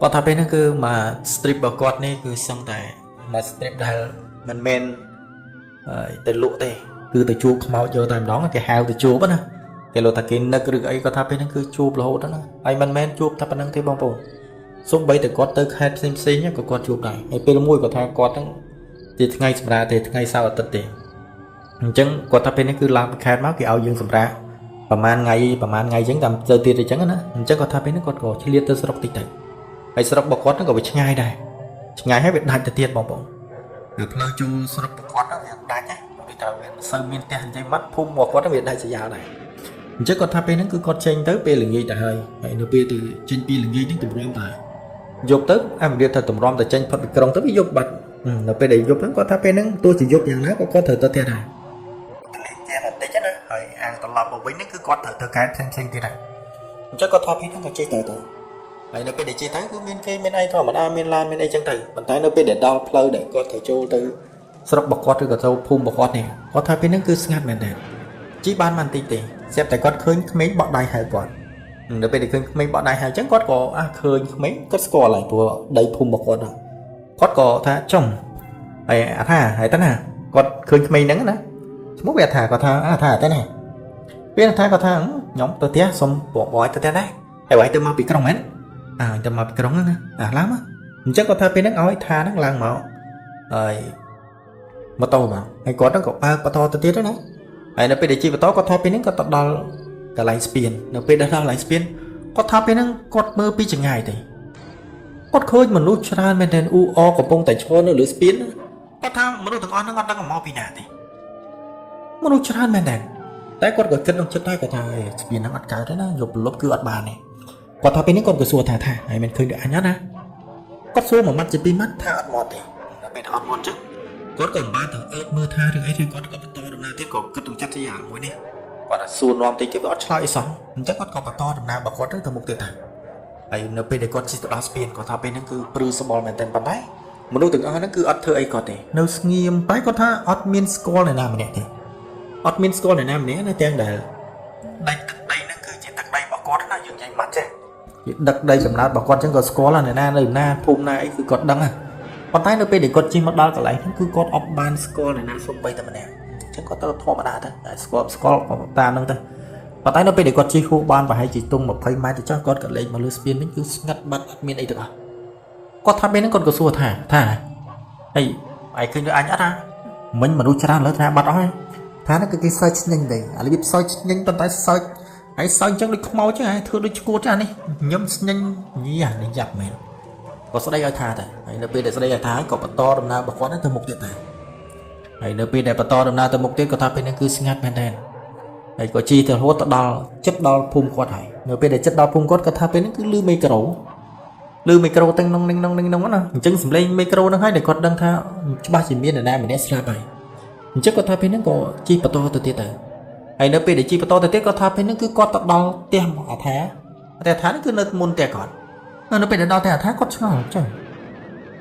Speaker 2: គាត់ថាពេលហ្នឹងគឺមក strip របស់គាត់នេះគឺសឹងតែមក strip ដែលមិនមែនទៅលក់ទេគឺទៅជួបខ្មោចយកតែម្ដងគេហៅទៅជួបណាគេលោកថាគេនឹកឬអីគាត់ថាពេលហ្នឹងគឺជួបរហូតណាហើយមិនមែនជួបតែប៉ុណ្្នឹងទេបងប្អូនសូម្បីតែគាត់ទៅខេត្តផ្សេងផ្សេងក៏គាត់ជួបដែរហើយពេលមួយគាត់ថាគាត់ហ្នឹងជាថ្ងៃសម្រាប់ទេថ្ងៃសៅរ៍អាទិត្យទេអញ្ចឹងគាត់ថាពេលនេះគឺឡើងពីខេត្តមកគេឲ្យយើងសម្រាប់ប្រហែលថ្ងៃប្រហែលថ្ងៃអញ្ចឹងតាមទៅទៀតអញ្ចឹងណាអញ្ចឹងគាត់ថាពេលនេះគាត់ក៏ឆ្លៀតទៅស្រុកតិចទៅហើយស្រុករបស់គាត់ហ្នឹងក៏វាឆ្ងាយដែរឆ្ងាយហើយវាដាច់ទៅទៀតបងប្អូនគឺផ្លូវចូលស្រុករបស់គាត់ហ្នឹងវាដាច់ណាដូចថាវាមិនសូវមានផ្ទះអញ្ចឹងបាត់ភូមិរបស់គាត់ហ្នឹងវាដាច់ស្រយាលដែរអញ្ចឹងគាត់ថាពេលហ្នឹងគឺគាត់ចេញទៅពេលល្ងាចទៅហើយហើយនៅពេលទៅចេញពីល្ងាចហ្នឹងទម្រាំតែយប់ទៅអាមរៀបថាទម្រាំតែចេញផុតពីក្រុងទៅវាយប់បាត់នៅពេលដែលយប់ហ្នឹងគាត់ថាពេលហ្នឹងទោះជាយប់យ៉ាងណាក៏គាត់ត្រូវទៅផ្ទះដែរលេងផ្ទះបន្តិចណាហើយអាងត្រឡប់មកវិញហ្នឹងគឺគាត់ត្រូវធ្វើការផ្សេងផ្សេងទៀតដែរអញ្ចឹងគាត់ថាពេលហ្នឹងក៏ចេះទៅទៅហើយនៅពេលដែលជិះទៅគឺមានគេមានអីធម្មតាមានឡានមានអីចឹងទៅប៉ុន្តែនៅពេលដែលដល់ផ្លូវដែលគាត់ត្រូវចូលទៅស្រុករបស់គាត់ឬក៏ចូលភូមិរបស់គាត់នេះគាត់ថាពេលហ្នឹងគឺស្ងាត់មែនតើជិះបានបន្តិចទេស្រាប់តែគាត់ឃើញក្មេងបក់ដៃហៅគាត់នៅពេលដែលឃើញក្មេងបក់ដៃហៅចឹងគាត់ក៏អាឃើញក្មេងគាត់ស្គាល់ហើយព្រោះដីភូមិរបស់គាត់គាត់ក៏ថាចំហើយអាថាហើយតើណាគាត់ឃើញក្មេងហ្នឹងណាឈ្មោះវាថាគាត់ថាអាថាតែណាពេលថាគាត់ថាខ្ញុំទៅផ្ទះសុំបងបយទៅផ្ទះដែរហើយបើទៅមកពីក្រុងមែនអើទៅមកពីក្រុងហ្នឹងណាអាឡើងមកអញ្ចឹងគាត់ថាពេលហ្នឹងឲ្យថាហ្នឹងឡើងមកហើយម៉ូតូមកហើយគាត់ហ្នឹងក៏បើកបន្តទៅទៀតណាហើយនៅពេលដែលជិះបន្តគាត់ថាពេលហ្នឹងគាត់ទៅដល់កន្លែងស្ពាននៅពេលដល់កន្លែងស្ពានគាត់ថាពេលហ្នឹងគាត់មើលពីចម្ងាយទេគាត់ឃើញមនុស្សច្រើនមែនទែនអ៊ូអកំពុងតែឈរនៅលើស្ពានគាត់ថាមនុស្សទាំងអស់ហ្នឹងអត់ដឹងមកពីណាទេមនុស្សច្រើនមែនទែនតែគាត់ក៏គិតក្នុងចិត្តដែរគាត់ថាស្ពានហ្នឹងអត់កើតទេណាយប់ប្រលប់គឺអត់បានទេគាត់ថាពេលនេះគាត់ក៏សួរថាថាហើយមិនឃើញដូចអញណាគាត់សួរមួយម៉ាត់ជាពីរម៉ាត់ថាអត់មកទេដល់ពេលអត់មកអញ្ចឹងគាត់ក៏មិនបានទៅអើតមើលថារឿងអីឬគាត់ក៏បន្តដំណើរទៀតក៏គិតក្នុងចិត្តជាយ៉ាងមួយនេះគាត់សួរនាំតិចទៀតវាអត់ឆ្លើយអីសោះអញ្ចឹងគាត់ក៏បន្តដំណើររបស់គាត់ទៅមុខទៀតដែរហើយនៅពេលដែលគាត់ជិះទៅដល់ស្ពានគាត់ថាពេលហ្នឹងគឺព្រឺស្បល់មែនទែនប៉ុន្តែមនុស្សទាំងអស់ហ្នឹងគឺអត់ធ្វើអីគាត់ទេនៅស្ងៀមតែគាត់ថាអត់មានស្គាល់អ្នកណាម្នាក់ទេអត់មានស្គាល់អ្នកណាម្នាក់ណាទាំងដែលដីទឹកដីហ្នឹងគឺជាទឹកដីរបស់គាត់ណាយើងនិយាយម៉ាត់ចេះគេដឹកដីកំណើតរបស់គាត់ចឹងក៏ស្គាល់អ្នកណានៅណាភូមិណាអីគឺគាត់ដឹងហ่ะប៉ុន្តែនៅពេលដែលគាត់ជិះមកដល់កន្លែងហ្នឹងគឺគាត់អត់បានស្គាល់អ្នកណាសូម្បីតែម្នាក់អញ្ចឹងគាត់ទៅធម្មតាទៅស្គាល់ស្គាល់តាមហ្នឹងទៅប៉ុន្តែនៅពេលដែលគាត់ជិះហួសបានប្រហែលជាទង់20ម៉ែត្រទៅចុះគាត់ក៏លេចមកលើស្ពានវិញគឺស្ងាត់បាត់អត់មានអីទាំងអស់គាត់ថាពេលហ្នឹងគាត់ក៏សួរថាថាហើយឯងឃើញដូចអញអត់ណាមិញមនុស្សច្រើនលើថាបាត់អស់ហើយថាហ្នឹងគឺគេសើចស្ញិញទេអារបៀបសើចស្ញិញប៉ុន្តែសើចហើយសើចអញ្ចឹងដូចខ្មោចចឹងហើយធ្វើដូចឈួតចឹងអានេះញឹមស្ញិញញីអានេះយ៉ាប់មែន ក៏ស្ដីឲ្យថាទៅហើយនៅពេលដែលស្ដីឲ្យថាហើយក៏បន្តដំណើររបស់គាត់ទៅមុខទៀតដែរហើយនៅពេលដែលបន្តដំណើរទៅមុខទៀតគាត់ថាពេលហ្នឹងគឺស្ងាត់មែនទែនហើយក៏ជិះទៅរហូតទៅដល់ចិត្តដល់ភូមិគាត់ហើយនៅពេលដែលចិត្តដល់ភូមិគាត់គាត់ថាពេលហ្នឹងគឺលឺមីក្រូលឺមីក្រូទាំងនងនឹងនងនឹងនងណាអញ្ចឹងសំឡេងមីក្រូហ្នឹងហើយដែលគាត់ដឹងថាច្បាស់ជាមាននរណាម្នាក់ស្លាប់ហើយអញ្ចឹងគាត់ថាពេលហ្នឹងក៏ជិះបន្តទៅទៀតទៅហើយនៅពេលដែលជិះបន្តទៅទៀតគាត់ថាពេលហ្នឹងគឺគាត់ទៅដល់ផ្ទះអាថាផ្ទះអាថាហ្នឹងគឺនៅមុនផ្ទះគាត់នៅពេលដែលដល់ផ្ទះអាថាគាត់ឆ្ងល់អញ្ចឹង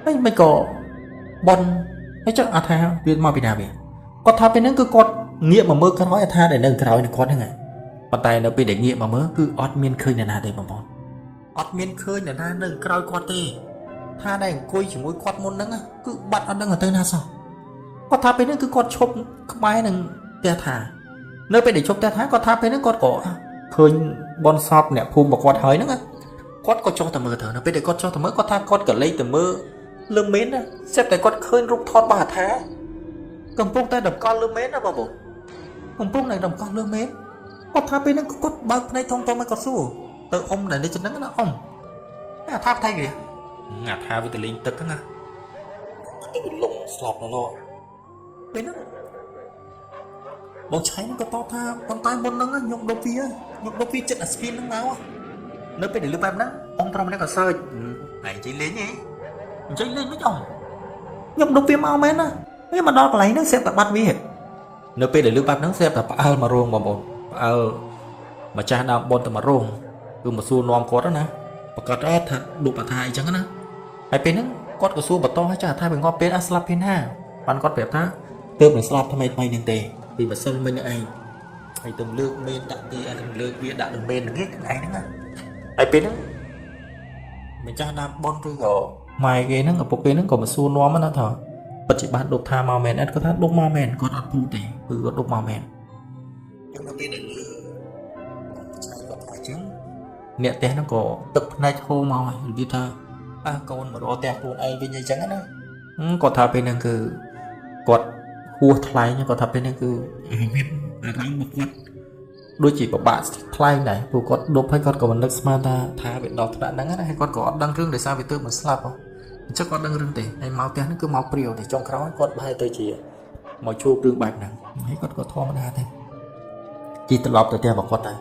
Speaker 2: ហើយមិនក៏បនហើយចឹងអាថាវាមកពីណាវាគាត់ថាពេលហ្នឹងគឺគាត់ងាកមកមើលក្រោយអាថាដែលនៅក្រោយនឹងគាត់ហ្នឹងហើយប៉ុន្តែនៅពេលដែលងាកមកមើលគឺអត់មានឃើញនរណាទេបងប្អូនអត់មានឃើញនរណានៅក្រោយគាត់ទេថាដែលអង្គុយជាមួយគាត់មុនហ្នឹងគឺបាត់អត់ដឹងទៅណាសោះគាត់ថាពេលហ្នឹងគឺគាត់ឈប់ក្បែរនឹងផ្ទះថានៅពេលដែលឈប់ផ្ទះថាគាត់ថាពេលហ្នឹងគាត់ក៏ឃើញបនសពអ្នកភូមិរបស់គាត់ហើយហ្នឹងគាត់ក៏ចុះទៅមើលទៅនៅពេលដែលគាត់ចុះទៅមើលគាត់ថាគាត់ក៏លេចទៅមើលលើមេនណាស្រាប់តែគាត់ឃើញរូបថតរបស់អាថាកំពុងតែតម្កល់លើមេនណាបងប្អូនកំពុងតែតម្កល់លើមេនគាត់ថាពេលហ្នឹងគាត់បើកភ្នែកធំធំឲ្យគាត់សួរទៅអ៊ំដែលនៅចំណឹងណាអ៊ំអាថាផ្ទៃគេអាថាវាទៅលេងទឹកហ្នឹងណាទឹកវាលងស្លាប់ដល់ពេលហ្នឹងបងឆៃហ្នឹងក៏តបថាប៉ុន្តែមុនហ្នឹងខ្ញុំដប់វាខ្ញុំដប់វាចិត្តអាស្ពីនហ្នឹងមកនៅពេលដែលលឺបែបហ្នឹងអ៊ំប្រុសម្នាក់ក៏សើចឯងជិះលេងហីអញ្ចឹងលេងមិនអ៊ំខ្ញុំដប់វាមកមែនណាវាមកដល់កន្លែងហ្នឹងស្រាប់តែបាត់វានៅពេលដែលលឺបែបហ្នឹងស្រាប់តែផ្អើលមករោងបងប្អូនផ្អើលម្ចាស់ដើមបុនទៅមករោងគឺមកសួរនាំគាត់ណាប្រកាសអត់ថាដប់អាថាអីចឹងណាហើយពេលហ្នឹងគាត់ក៏សួរបន្តឲ្យចាស់ថាវាងាប់ពេលអាស្លាប់ពេលណាបានគាត់ប្រាប់ថាទើបនឹងស្លាប់ថ្មីថ្មីនឹងទេពីម្សិលមិញនឹងឯងហើយទៅលើកមេនដាក់ទីអានឹងលើកវាដាក់នឹងមេននឹងឯងហ្នឹងណាហើយពេលហ្នឹងម្ចាស់ដើមបុនឬក៏ម៉ែគេហ្នឹងឪពុកគេហ្នឹងក៏មកសួរនាំណាថាពិតជាបានដប់ថាមកមែនអត់គាត់ថាដប់មកមែនគាត់អត់ពូទេគឺគាត់ដប់មកមែនចឹងដល់ពេលដែលលឺឆៃគាត់ថាចឹងអ្នកផ្ទះហ្នឹងក៏ទឹកភ្នែកហូរមកហើយរបៀបថាអើកូនមករកផ្ទះខ្លួនឯងវិញអីចឹងណាគាត់ថាពេលហ្នឹងគឺគាត់ហួសថ្លែងគាត់ថាពេលហ្នឹងគឺមានអារម្មណ៍របស់គាត់ដូចជាពិបាកថ្លែងដែរព្រោះគាត់ដប់ហើយគាត់ក៏មិននឹកស្មានថាថាវាដល់ថ្នាក់ហ្នឹងណាហើយគាត់ក៏អត់ដឹងរឿងដោយសារវាទើបមិនស្លាប់អញ្ចឹងគាត់ដឹងរឿងទេហើយមកផ្ទះហ្នឹងគឺមកព្រាវទេចុងក្រោយគាត់បែរទៅជាមកជួបរឿងបែបហ្នឹងហើយគាត់ក៏ធម្មតាទេជិះត្រឡប់ទៅផ្ទះរបស់គាត់ដែរ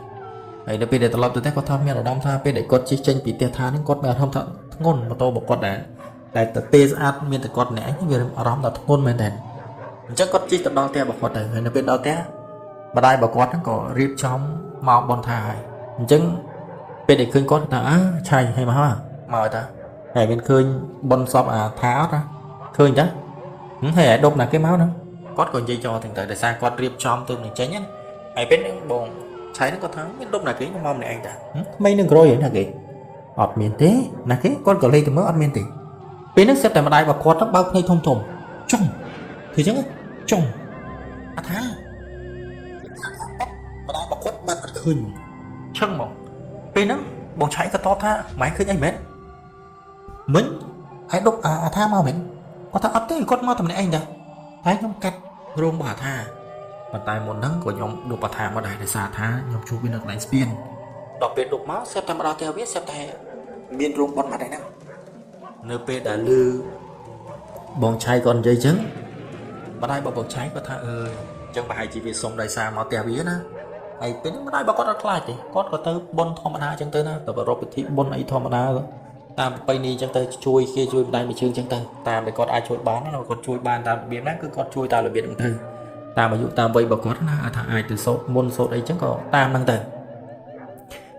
Speaker 2: ហើយនៅពេលដែលត្រឡប់ទៅផ្ទះគាត់ថាមានអារម្មណ៍ថាពេលដែលគាត់ជិះចេញពីផ្ទះថាហ្នឹងគាត់មានអារម្មណ៍ថាធ្ងន់ម៉ូតូរបស់គាត់ដែរតែទៅទេស្អាតមានតែគាត់ម្នាក់ឯងវាអារម្មណ៍ថាធ្ងន់មែនតើអញ្ចឹងគាត់ជិះទៅដល់ផ្ទះរបស់គាត់ទៅហើយនៅពេលដល់ផ្ទះម្ដាយរបស់គាត់ហ្នឹងក៏រៀបចំមកបនថាហើយអញ្ចឹងពេលដែលឃើញគាត់ថាអើឆៃឲ្យមកមកតាហើយមានឃើញបនសពអាថាអត់ណាឃើញតាហើយឲ្យដប់ណាគេមកហ្នឹងគាត់ក៏និយាយចោលទាំងទៅដោយសារគាត់រៀបចំទៅនឹងចេញណាហើយពេលហ្នឹងបងឆៃហ្នឹងគាត់ថាមានដប់ណាគេមកម្នាក់ឯងតាថ្មីនឹងក្រោយហ្នឹងណាគេអត់មានទេណាគេគាត់ក៏លេខទៅមើលអត់មានទេពេលហ្នឹងស្រាប់តែម្ដាយរបស់គាត់ទៅបើកភ្នែកធំធំចុងធ្វើចឹងចុងអាថាម្ដាយរបស់គាត់បាត់អត់ឃើញឈឹងហ្មងពេលហ្នឹងបងឆៃក៏តបថាម៉ែឃើញអីមែនមិញហើយដប់អាថាមកមែនគាត់ថាអត់ទេគាត់មកតែម្នាក់ឯងតាតែខ្ញុំកាត់រោងរបស់អាថាប៉ុន្តែមុនហ្នឹងក៏ខ្ញុំដប់អាថាមកដែរដោយសារថាខ្ញុំជួបវានៅកន្លែងស្ពានដល់ពេលដប់មកស្រាប់តែមកដល់ផ្ទះវាស្រាប់តែមានរោងបត់បាត់ហើយហ្នឹងនៅពេលដែលលឺបងឆៃគាត់និយាយចឹងម្ដាយរបស់បងឆៃគាត់ថាអើយអញ្ចឹងប្រហែលជាវាសុំដោយសារមកផ្ទះវាណាហើយពេលហ្នឹងម្ដាយរបស់គាត់អត់ខ្លាចទេគាត់ក៏ទៅបុណ្យធម្មតាអញ្ចឹងទៅណាទៅប្រារព្ធពិធីបុណ្យអីធម្មតាតាមប្រពៃណីអញ្ចឹងទៅជួយគេជួយម្ដាយមួយជើងអញ្ចឹងទៅតាមដែលគាត់អាចជួយបានណាគាត់ជួយបានតាមរបៀបណាគឺគាត់ជួយតាមរបៀបហ្នឹងទៅតាមអាយុតាមវ័យរបស់គាត់ណាថាអាចទៅសូត្រមុនសូត្រអីចឹងក៏តាមហ្នឹងទៅ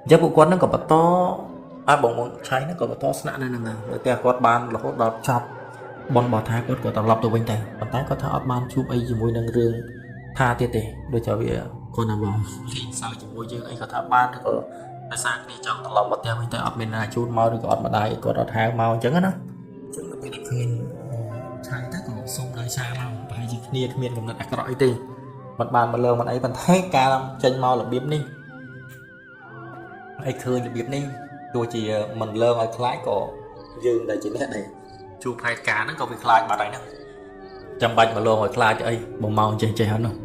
Speaker 2: អញ្ចឹងពួកគាត់ហ្នឹងក៏បន្តឲ្យបងបងឆៃហ្នឹងក៏បន្តស្នាក់នៅហ្នឹងនៅផ្ទះគាត់បានរហូតដល់ចប់បុណ្យរបស់ថាគាត់ក៏ត្រឡប់ទៅវិញទៅប៉ុន្តែគាត់ថាអត់បានជួបអីជាមួយនឹងរឿងថាទៀតទេដូចថាវាគាត់ណាមកលេងសើចជាមួយយើងអីគាត់ថាបានឬក៏ដោយសារគ្នាចង់ត្រឡប់មកផ្ទះវិញតែអត់មានណាជូនមកឬក៏អត់ម្ដាយគាត់អត់ហៅមកអញ្ចឹងណាអញ្ចឹងទៅពេលដែលឃើញឆៃទៅក៏សុំដោយសារមកប្រហែលជាគ្នាគ្មានកំណត់អាក្រក់អីទេមិនបានមកលើមិនអីប៉ុន្តែការចេញមករបៀបនេះអីឃើញរបៀបនេះទោះជាមិនលើងឲ្យខ្លាចក៏យើងដែលជាអ្នកដែលជួបហេតុការណ៍ហ្នឹងក៏វាខ្លាចបាត់ហើយហ្នឹងចាំបាច់មកលងឲ្យខ្លាចអីបងមកចេះចេះហ្នឹង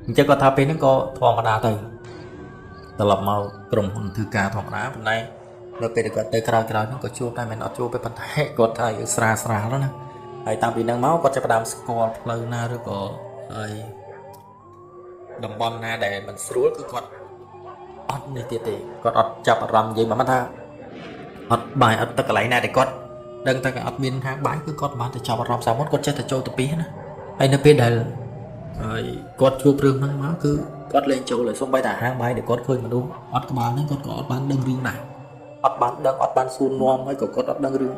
Speaker 2: អញ្ចឹងគាត់ថាពេលហ្នឹងក៏ធម្មតាទៅត្រឡប់មកក្រុមហ៊ុនធ្វើការធម្មតាប៉ុន្តែ នៅពេលដែលគាត់ទៅក្រោយៗហ្នឹងក៏ជួបដែរ មិនអត់ជួបទេ ប៉ុន្តែគាត់ថាយើងស្រាលស្រាលណា ហើយតាំងពីហ្នឹងមក គាត់ចាប់ផ្ដើមស្គាល់ផ្លូវណា ឬក៏ហើយតំបន់ណាដែលមិនស្រួល គឺគាត់អត់នេះទៀតទេ គាត់អត់ចាប់អារម្មណ៍ និយាយមកថាអត់បាយអត់ទឹក កន្លែងណាដែលគាត់ដឹងតែអត់មានហាងបាយ គឺគាត់មិនបានទៅចាប់អារម្មណ៍។ សាមុនគាត់ចេះតែចូលទៅពីណា ហើយនៅពេលដែលហើយគាត់ជួបរឿងហ្នឹងមក គឺគាត់លែងចូលហើយ សូម្បីតែហាងបាយដែលគាត់ឃើញមនុស្សអត់ក្បាលហ្នឹង គាត់ក៏អត់បានដឹងរឿងដែរ អត់បានដឹង អត់បានសួរនាំ ហើយក៏គាត់អត់ដឹងរឿង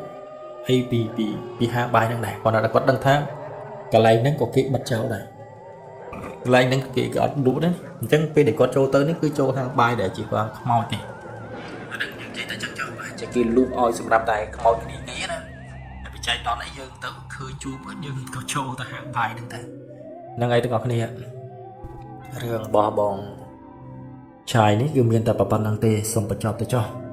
Speaker 2: អីពីពីពីហាងបាយហ្នឹងដែរ គាត់តែគាត់ដឹងថាកន្លែងហ្នឹងក៏គេបិទចោលដែរ កន្លែងហ្នឹងគេក៏អត់លក់ដែរ។ អញ្ចឹងពេលដែលគាត់ចូលទៅនេះ គឺចូលហាងបាយដែលជាហាងខ្មោចទេ អាហ្នឹងយើងនិយាយតែចឹងចុះ បាទ ជាគេលក់ឲ្យសម្រាប់តែខ្មោចគ្នាគេណា តែបច្ចេកដល់អីយើងទៅឃើញជួប យើងក៏ចូលទៅហាងបាយហ្នឹងទៅហ្នឹងហើយ។ ទាំងអស់គ្នា រឿងរបស់បងឆាយនេះគឺមានតែប៉ុណ្្នឹងទេ សូមបញ្ចប់ទៅចុះ។